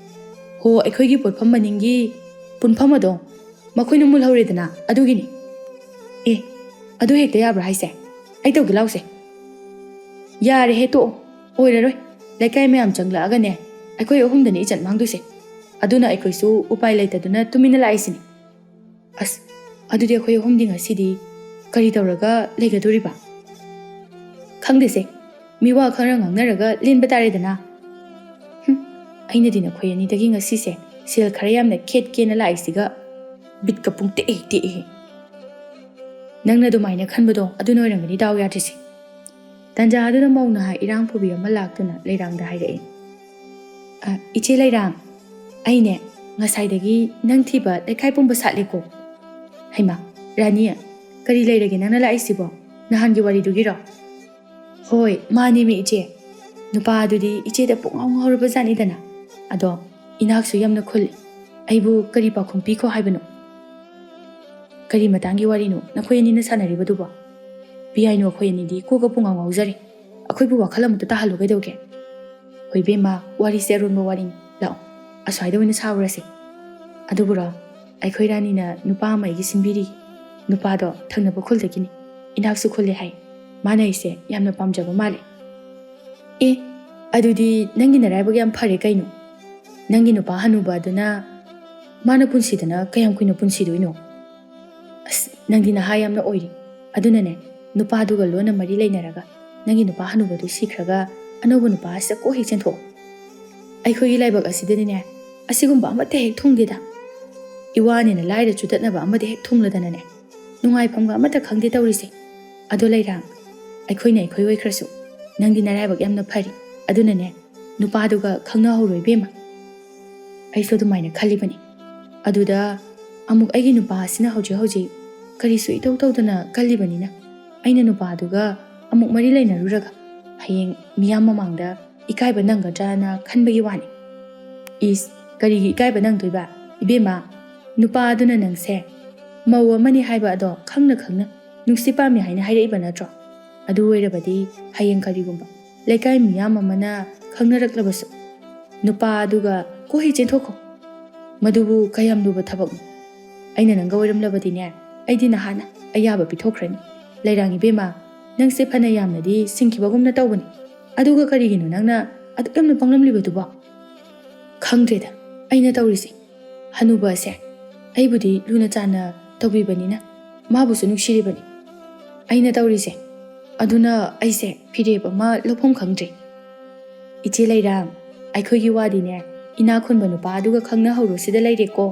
"ꯍꯣ, ꯑꯩꯈꯣꯏꯒꯤ ꯄꯣꯠꯐꯝ ꯃꯅꯤꯡꯒꯤ ꯄꯨꯟꯐꯝ ꯑꯗꯣ ꯃꯈꯣꯏꯅ ꯃꯨꯜꯍꯧꯔꯦꯗꯅ, ꯑꯗꯨꯒꯤꯅꯤ꯫" "ꯑꯦ, ꯑꯗꯨ ꯍꯦꯛꯇ ꯌꯥꯕ꯭ꯔꯥ ꯍꯥꯏꯁꯦ? ꯑꯩ ꯇꯧꯒꯦ ꯂꯥꯎꯁꯦ꯫" "ꯌꯥꯔꯦꯍꯦ, ꯇꯣꯛꯑꯣ, ꯑꯣꯏꯔꯔꯣꯏ꯫ ꯂꯩꯀꯥꯏ ꯃꯌꯥꯝ ꯆꯪꯂꯛꯑꯒꯅꯦ ꯑꯩꯈꯣꯏ ꯑꯍꯨꯝꯗꯅꯤ ꯏꯖꯠ ꯃꯥꯡꯗꯣꯏꯁꯦ꯫ ꯑꯗꯨꯅ ꯑꯩꯈꯣꯏꯁꯨ ꯎꯄꯥꯏ ꯂꯩꯇꯗꯨꯅ ꯇꯨꯃꯤꯟꯅ ꯂꯥꯛꯏꯁꯤꯅꯤ꯫" "ꯑꯁ, ꯑꯗꯨꯗꯤ ꯑꯩꯈꯣꯏ ꯑꯍꯨꯝꯗꯤ ꯉꯁꯤꯗꯤ ꯀꯔꯤ ꯇꯧꯔꯒ ꯂꯩꯒꯗꯣꯔꯤꯕ?" "ꯈꯪꯗꯦꯁꯦ, ꯃꯤꯋꯥ ꯈꯔ ꯉꯥꯡꯅꯔꯒ ꯂꯦꯟꯕ ꯇꯥꯔꯦꯗꯅ꯫" "ꯍꯨꯝ, ꯑꯩꯅꯗꯤ ꯅꯈꯣꯏ ꯑꯅꯤꯗꯒꯤ ꯉꯁꯤꯁꯦ ꯁꯦꯜ ꯈꯔ ꯌꯥꯝꯅ ꯈꯦꯠꯀꯦꯅ ꯂꯥꯛꯏꯁꯤꯒ ꯕꯤꯠꯀ ꯄꯨꯡꯇꯦꯛ ꯍꯦꯛ ꯇꯦꯛꯏꯍꯦ꯫" "ꯅꯪꯅ ꯑꯗꯨꯃꯥꯏꯅ ꯈꯟꯕꯗꯣ ꯑꯗꯨꯅ ꯑꯣꯏꯔꯝꯒꯅꯤ ꯗꯥꯎ ꯌꯥꯗ꯭ꯔꯤꯁꯦ꯫" ꯇꯟꯖꯥ ꯑꯗꯨꯗ ꯃꯧ ꯅꯍꯥ ꯏꯔꯥꯡ ꯐꯨꯕꯤ ꯑꯃ ꯂꯥꯛꯇꯨꯅ ꯂꯩꯔꯥꯡꯗ ꯍꯥꯏꯔꯛꯏ꯫ "ꯑ, ꯏꯆꯦ ꯂꯩꯔꯥꯡ, ꯑꯩꯅꯦ ꯉꯁꯥꯏꯗꯒꯤ ꯅꯪ ꯊꯤꯕ ꯂꯩꯀꯥꯏ ꯄꯨꯝꯕ ꯁꯥꯠꯂꯦꯀꯣ꯫" "ꯍꯩꯃꯥ, ꯔꯥꯅꯤ, ꯀꯔꯤ ꯂꯩꯔꯒꯦ ꯅꯪꯅ ꯂꯥꯛꯏꯁꯤꯕꯣ? ꯅꯍꯥꯟꯒꯤ ꯋꯥꯔꯤꯗꯨꯒꯤꯔꯣ?" "ꯍꯣꯏ, ꯃꯥꯅꯦꯃꯤ ꯏꯆꯦ꯫ ꯅꯨꯄꯥ ꯑꯗꯨꯗꯤ ꯏꯆꯦꯗ ꯄꯨꯡꯉꯥꯎ ꯉꯥꯎꯔꯕ ꯖꯥꯠꯅꯤꯗꯅ꯫ ꯑꯗꯣ ꯏꯅꯥꯛꯁꯨ ꯌꯥꯝꯅ ꯈꯨꯜꯂꯤ꯫ ꯑꯩꯕꯨ ꯀꯔꯤ ꯄꯥꯎꯈꯨꯝ ꯄꯤꯈꯣ ꯍꯥꯏꯕꯅꯣ?" "ꯀꯔꯤ ꯃꯇꯥꯡꯒꯤ ꯋꯥꯔꯤꯅꯣ ꯅꯈꯣꯏ ꯑꯅꯤꯅ ꯁꯥꯟꯅꯔꯤꯕꯗꯨꯕꯣ? ꯄꯤꯌꯥꯏꯅꯨ, ꯑꯩꯈꯣꯏ ꯑꯅꯤꯗꯤ ꯀꯣꯛꯀ ꯄꯨꯡꯉꯥꯎ ꯉꯥꯎꯖꯔꯦ꯫ ꯑꯩꯈꯣꯏꯕꯨ ꯋꯥꯈꯜ ꯑꯃꯇ ꯇꯥꯍꯜꯂꯨ ꯀꯩꯗꯧꯒꯦ?" "ꯍꯣꯏ ꯏꯕꯦꯝꯃ, ꯋꯥꯔꯤꯁꯦ ꯑꯔꯣꯟꯕ ꯋꯥꯔꯤꯅꯤ꯫ ꯂꯥꯛꯑꯣ, ꯑꯁ꯭ꯋꯥꯏꯗ ꯑꯣꯏꯅ ꯁꯥꯔꯨꯔꯁꯦ꯫ ꯑꯗꯨꯕꯨꯔꯣ, ꯑꯩꯈꯣꯏ ꯔꯥꯅꯤꯅ ꯅꯨꯄꯥ ꯑꯃ ꯑꯩꯒꯤ ꯁꯤꯟꯕꯤꯔꯤ꯫ ꯅꯨꯄꯥꯗꯣ ꯊꯪꯅꯕ ꯈꯨꯜꯗꯒꯤꯅꯤ꯫ ꯏꯅꯥꯛꯁꯨ ꯈꯨꯜꯂꯦ ꯍꯥꯏ꯫ ꯃꯥꯅ ꯑꯩꯁꯦ ꯌꯥꯝꯅ ꯄꯥꯝꯖꯕ ꯃꯥꯜꯂꯦ꯫" "ꯑꯦ, ꯑꯗꯨꯗꯤ ꯅꯪꯒꯤ ꯅꯔꯥꯏꯕꯛ ꯌꯥꯝ ꯐꯔꯦ ꯀꯩꯅꯣ꯫ ꯅꯪꯒꯤ ꯅꯨꯄꯥ ꯍꯅꯨꯕ ꯑꯗꯨꯅ ꯃꯥꯅ ꯄꯨꯟꯁꯤꯗꯅ ꯀꯌꯥꯝ ꯀꯨꯏꯅ ꯄꯨꯟꯁꯤꯗꯣꯏꯅꯣ? ꯑꯁ, ꯅꯪꯗꯤ ꯅꯍꯥ ꯌꯥꯝꯅ ꯑꯣꯏꯔꯤ꯫ ꯑꯗꯨꯅꯅꯦ, ꯅꯨꯄꯥꯗꯨꯒ ꯂꯣꯟꯅ ꯃꯔꯤ ꯂꯩꯅꯔꯒ ꯅꯪꯒꯤ ꯅꯨꯄꯥ ꯍꯅꯨꯕꯗꯨ ꯁꯤꯈ꯭ꯔꯒ ꯑꯅꯧꯕ ꯅꯨꯄꯥ ꯑꯁꯤꯗ ꯀꯣꯛ ꯍꯦꯛ ꯆꯦꯟꯊꯣꯛꯑꯣ꯫ ꯑꯩꯈꯣꯏꯒꯤ ꯂꯥꯏꯕꯛ ꯑꯁꯤꯗꯅꯤꯅꯦ, ꯑꯁꯤꯒꯨꯝꯕ ꯑꯃꯠꯇ ꯍꯦꯛ ꯊꯨꯡꯗꯦꯗ꯫ ꯏꯋꯥꯅꯦꯅ ꯂꯥꯏꯔ ꯆꯨꯗꯠꯅꯕ ꯑꯃꯗꯤ ꯍꯦꯛ ꯊꯨꯡꯂꯗꯅꯅꯦ, ꯅꯨꯡꯉꯥꯏꯐꯝꯒ ꯑꯃꯠꯇ ꯈꯪꯗꯦ ꯇꯧꯔꯤꯁꯦ꯫ ꯑꯗꯣ ꯂꯩꯔꯥꯡ, ꯑꯩꯈꯣꯏꯅ ꯑꯩꯈꯣꯏ ꯑꯣꯏꯈ꯭ꯔꯁꯨ, ꯅꯪꯗꯤ ꯅꯔꯥꯏꯕꯛ ꯌꯥꯝꯅ ꯐꯔꯤ꯫ ꯑꯗꯨꯅꯅꯦ, ꯅꯨꯄꯥꯗꯨꯒ ꯈꯪꯅꯍꯧꯔꯣ ꯏꯕꯦꯝꯃ꯫ ꯑꯩꯁꯨ ꯑꯗꯨꯃꯥꯏꯅ ꯈꯜꯂꯤꯕꯅꯤ꯫ ꯑꯗꯨꯗ ꯑꯃꯨꯛ ꯑꯩꯒꯤ ꯅꯨꯄꯥ ꯑꯁꯤꯅ ꯍꯧꯖꯤꯛ ꯍꯧꯖꯤꯛ ꯀꯔꯤꯁꯨ ꯏꯇꯧ ꯇꯧꯗꯅ ꯀꯜꯂꯤꯕꯅꯤꯅ, ꯑꯩꯅ ꯅꯨꯄꯥꯗꯨꯒ ꯑꯃꯨꯛ ꯃꯔꯤ ꯂꯩꯅꯔꯨꯔꯒ ꯍꯌꯦꯡ ꯃꯤꯌꯥꯝ ꯃꯃꯥꯡꯗ ꯏꯀꯥꯏꯕ ꯅꯪꯒꯗ꯭ꯔꯥꯅ ꯈꯟꯕꯒꯤ ꯋꯥꯅꯤ꯫ ꯏꯁ, ꯀꯔꯤꯒꯤ ꯏꯀꯥꯏꯕ ꯅꯪꯗꯣꯏꯕ? ꯏꯕꯦꯝꯃ, ꯅꯨꯄꯥ ꯑꯗꯨꯅ ꯅꯪꯁꯦ ꯃꯧ ꯑꯃꯅꯤ ꯍꯥꯏꯕ ꯑꯗꯣ ꯈꯪꯅ ꯈꯪꯅ ꯅꯨꯡꯁꯤ ꯄꯥꯝꯃꯤ ꯍꯥꯏꯅ ꯍꯥꯏꯔꯛꯏꯕ ꯅꯠꯇ꯭ꯔꯣ? ꯑꯗꯨ ꯑꯣꯏꯔꯕꯗꯤ ꯍꯌꯦꯡ ꯀꯔꯤꯒꯨꯝꯕ ꯂꯩꯀꯥꯏ ꯃꯤꯌꯥꯝ ꯑꯃꯅ ꯈꯪꯅꯔꯛꯂꯕꯁꯨ, ꯅꯨꯄꯥ ꯑꯗꯨꯒ ꯀꯣꯛ ꯍꯦꯛ ꯆꯦꯟꯊꯣꯛꯈꯣ꯫ ꯃꯗꯨꯕꯨ ꯀꯌꯥꯝ ꯂꯨꯕ ꯊꯕꯛꯅꯣ? ꯑꯩꯅ ꯅꯪꯒ ꯑꯣꯏꯔꯝꯂꯕꯗꯤꯅꯦ, ꯑꯩꯗꯤ ꯅꯍꯥꯟꯅ ꯑꯌꯥꯕ ꯄꯤꯊꯣꯛꯈ꯭ꯔꯅꯤ꯫ ꯂꯩꯔꯥꯡ ꯏꯕꯦꯝꯃ, ꯅꯪꯁꯦ ꯐꯅ ꯌꯥꯝꯅꯗꯤ ꯁꯤꯡꯈꯤꯕꯒꯨꯝꯅ ꯇꯧꯕꯅꯤ꯫ ꯑꯗꯨꯒ ꯀꯔꯤꯒꯤꯅꯣ ꯅꯪꯅ ꯑꯗꯨꯛ ꯌꯥꯝꯅ ꯄꯪꯂꯝꯂꯤꯕꯗꯨꯕꯣ? ꯈꯪꯗ꯭ꯔꯦꯗ ꯑꯩꯅ ꯇꯧꯔꯤꯁꯦ꯫ ꯍꯅꯨꯕ ꯑꯁꯦ ꯑꯩꯕꯨꯗꯤ ꯂꯨꯅ ꯆꯥꯟꯅ ꯇꯧꯕꯤꯕꯅꯤꯅ ꯃꯥꯕꯨꯁꯨ ꯅꯨꯡꯁꯤꯔꯤꯕꯅꯤ꯫ ꯑꯩꯅ ꯇꯧꯔꯤꯁꯦ꯫ ꯑꯗꯨꯅ ꯑꯩꯁꯦ ꯐꯤꯔꯦꯞ ꯑꯃ ꯂꯧꯐꯝ ꯈꯪꯗ꯭ꯔꯦ꯫ ꯏꯆꯦ ꯂꯩꯔꯥꯡ, ꯑꯩꯈꯣꯏꯒꯤ ꯋꯥꯗꯤꯅꯦ, ꯏꯅꯥꯛ ꯈꯨꯟꯕ ꯅꯨꯄꯥ ꯑꯗꯨꯒ ꯈꯪꯅꯍꯧꯔꯣ ꯁꯤꯗ ꯂꯩꯔꯦꯀꯣ꯫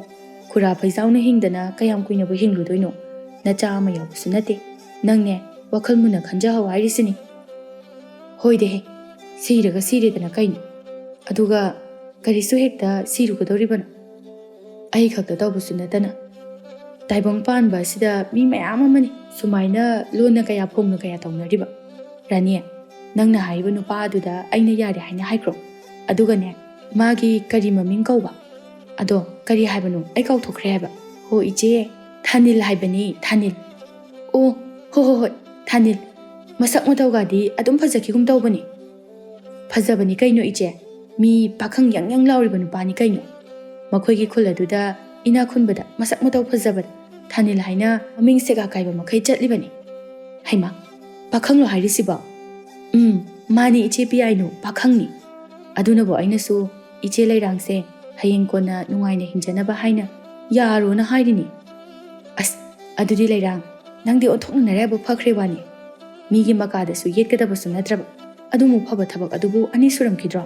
ꯈꯨꯔꯥ ꯐꯩꯖꯥꯎꯅ ꯍꯤꯡꯗꯅ ꯀꯌꯥꯝ ꯀꯨꯏꯅꯕꯨ ꯍꯤꯡꯂꯨꯗꯣꯏꯅꯣ? ꯅꯆꯥ ꯑꯃ ꯌꯥꯎꯕꯁꯨ ꯅꯠꯇꯦ꯫ ꯅꯪꯅꯦ, ꯋꯥꯈꯜ ꯃꯨꯟꯅ ꯈꯟꯖꯍꯧ ꯍꯥꯏꯔꯤꯁꯤꯅꯤ꯫ ꯍꯣꯏꯗꯦꯍꯦ, ꯁꯤꯔꯒ ꯁꯤꯔꯦꯗꯅ ꯀꯩꯅꯣ? ꯑꯗꯨꯒ ꯀꯔꯤꯁꯨ ꯍꯦꯛꯇ ꯁꯤꯔꯨꯒꯗꯧꯔꯤꯕꯅꯣ? ꯑꯩ ꯈꯛꯇ ꯇꯧꯕꯁꯨ ꯅꯠꯇꯅ ꯇꯥꯏꯕꯪ ꯄꯥꯟꯕ ꯑꯁꯤꯗ ꯃꯤ ꯃꯌꯥꯝ ꯑꯃꯅꯤ ꯁꯨꯃꯥꯏꯅ ꯂꯣꯟꯅ ꯀꯌꯥ ꯐꯣꯡꯅ ꯀꯌꯥ ꯇꯧꯅꯔꯤꯕ꯫ ꯔꯥꯅꯤ, ꯅꯪꯅ ꯍꯥꯏꯔꯤꯕ ꯅꯨꯄꯥ ꯑꯗꯨꯗ ꯑꯩꯅ ꯌꯥꯔꯦ ꯍꯥꯏꯅ ꯍꯥꯏꯈ꯭ꯔꯣ꯫ ꯑꯗꯨꯒꯅꯦ, ꯃꯥꯒꯤ ꯀꯔꯤ ꯃꯃꯤꯡ ꯀꯧꯕ? ꯑꯗꯣ ꯀꯔꯤ ꯍꯥꯏꯕꯅꯣ? ꯑꯩ ꯀꯥꯎꯊꯣꯛꯈ꯭ꯔꯦ ꯍꯥꯏꯕ꯫ ꯍꯣ ꯏꯆꯦ, ꯊꯥꯅꯤꯜ ꯍꯥꯏꯕꯅꯤ, ꯊꯥꯅꯤꯜ꯫ ꯑꯣ, ꯍꯣ ꯍꯣ ꯍꯣꯏ, ꯊꯥꯅꯤꯜ꯫ ꯃꯁꯛ ꯃꯇꯧꯒꯗꯤ ꯑꯗꯨꯝ ꯐꯖꯈꯤꯒꯨꯝ ꯇꯧꯕꯅꯤ꯫ ꯐꯖꯕꯅꯤ ꯀꯩꯅꯣ ꯏꯆꯦ, ꯃꯤ ꯄꯥꯈꯪ ꯌꯪ ꯌꯪ ꯂꯥꯎꯔꯤꯕ ꯅꯨꯄꯥꯅꯤ ꯀꯩꯅꯣ꯫ ꯃꯈꯣꯏꯒꯤ ꯈꯨꯜ ꯑꯗꯨꯗ ꯏꯅꯥꯛ ꯈꯨꯟꯕꯗ ꯃꯁꯛ ꯃꯇꯧ ꯐꯖꯕꯗ ꯊꯥꯅꯤꯜ ꯍꯥꯏꯅ ꯃꯃꯤꯡ ꯁꯦꯒꯥ ꯀꯥꯏꯕ ꯃꯈꯩ ꯆꯠꯂꯤꯕꯅꯤ꯫ ꯍꯩꯃꯥ, ꯄꯥꯈꯪꯂꯣ ꯍꯥꯏꯔꯤꯁꯤꯕꯣ? ꯎꯝ, ꯃꯥꯅꯤ ꯏꯆꯦ ꯄꯤꯌꯥꯏꯅꯨ, ꯄꯥꯈꯪꯅꯤ꯫ ꯑꯗꯨꯅꯕꯨ ꯑꯩꯅꯁꯨ ꯏꯆꯦ ꯂꯩꯔꯥꯡꯁꯦ ꯍꯌꯦꯡ ꯀꯣꯟꯅ ꯅꯨꯡꯉꯥꯏꯅ ꯍꯤꯡꯖꯅꯕ ꯍꯥꯏꯅ ꯌꯥꯔꯣꯅ ꯍꯥꯏꯔꯤꯅꯤ꯫ ꯑꯁ, ꯑꯗꯨꯗꯤ ꯂꯩꯔꯥꯡ, ꯅꯪꯗꯤ ꯑꯣꯟꯊꯣꯛꯅ ꯅꯔꯥꯏꯕꯛ ꯐꯈ꯭ꯔꯦ ꯋꯥꯅꯤ꯫ ꯃꯤꯒꯤ ꯃꯀꯥꯗꯁꯨ ꯌꯦꯠꯀꯗꯕꯁꯨ ꯅꯠꯇ꯭ꯔꯕ, ꯑꯗꯨꯃꯨꯛ ꯐꯕ ꯊꯕꯛ ꯑꯗꯨꯕꯨ ꯑꯅꯤ ꯁꯨꯔꯝꯈꯤꯗ꯭ꯔꯣ?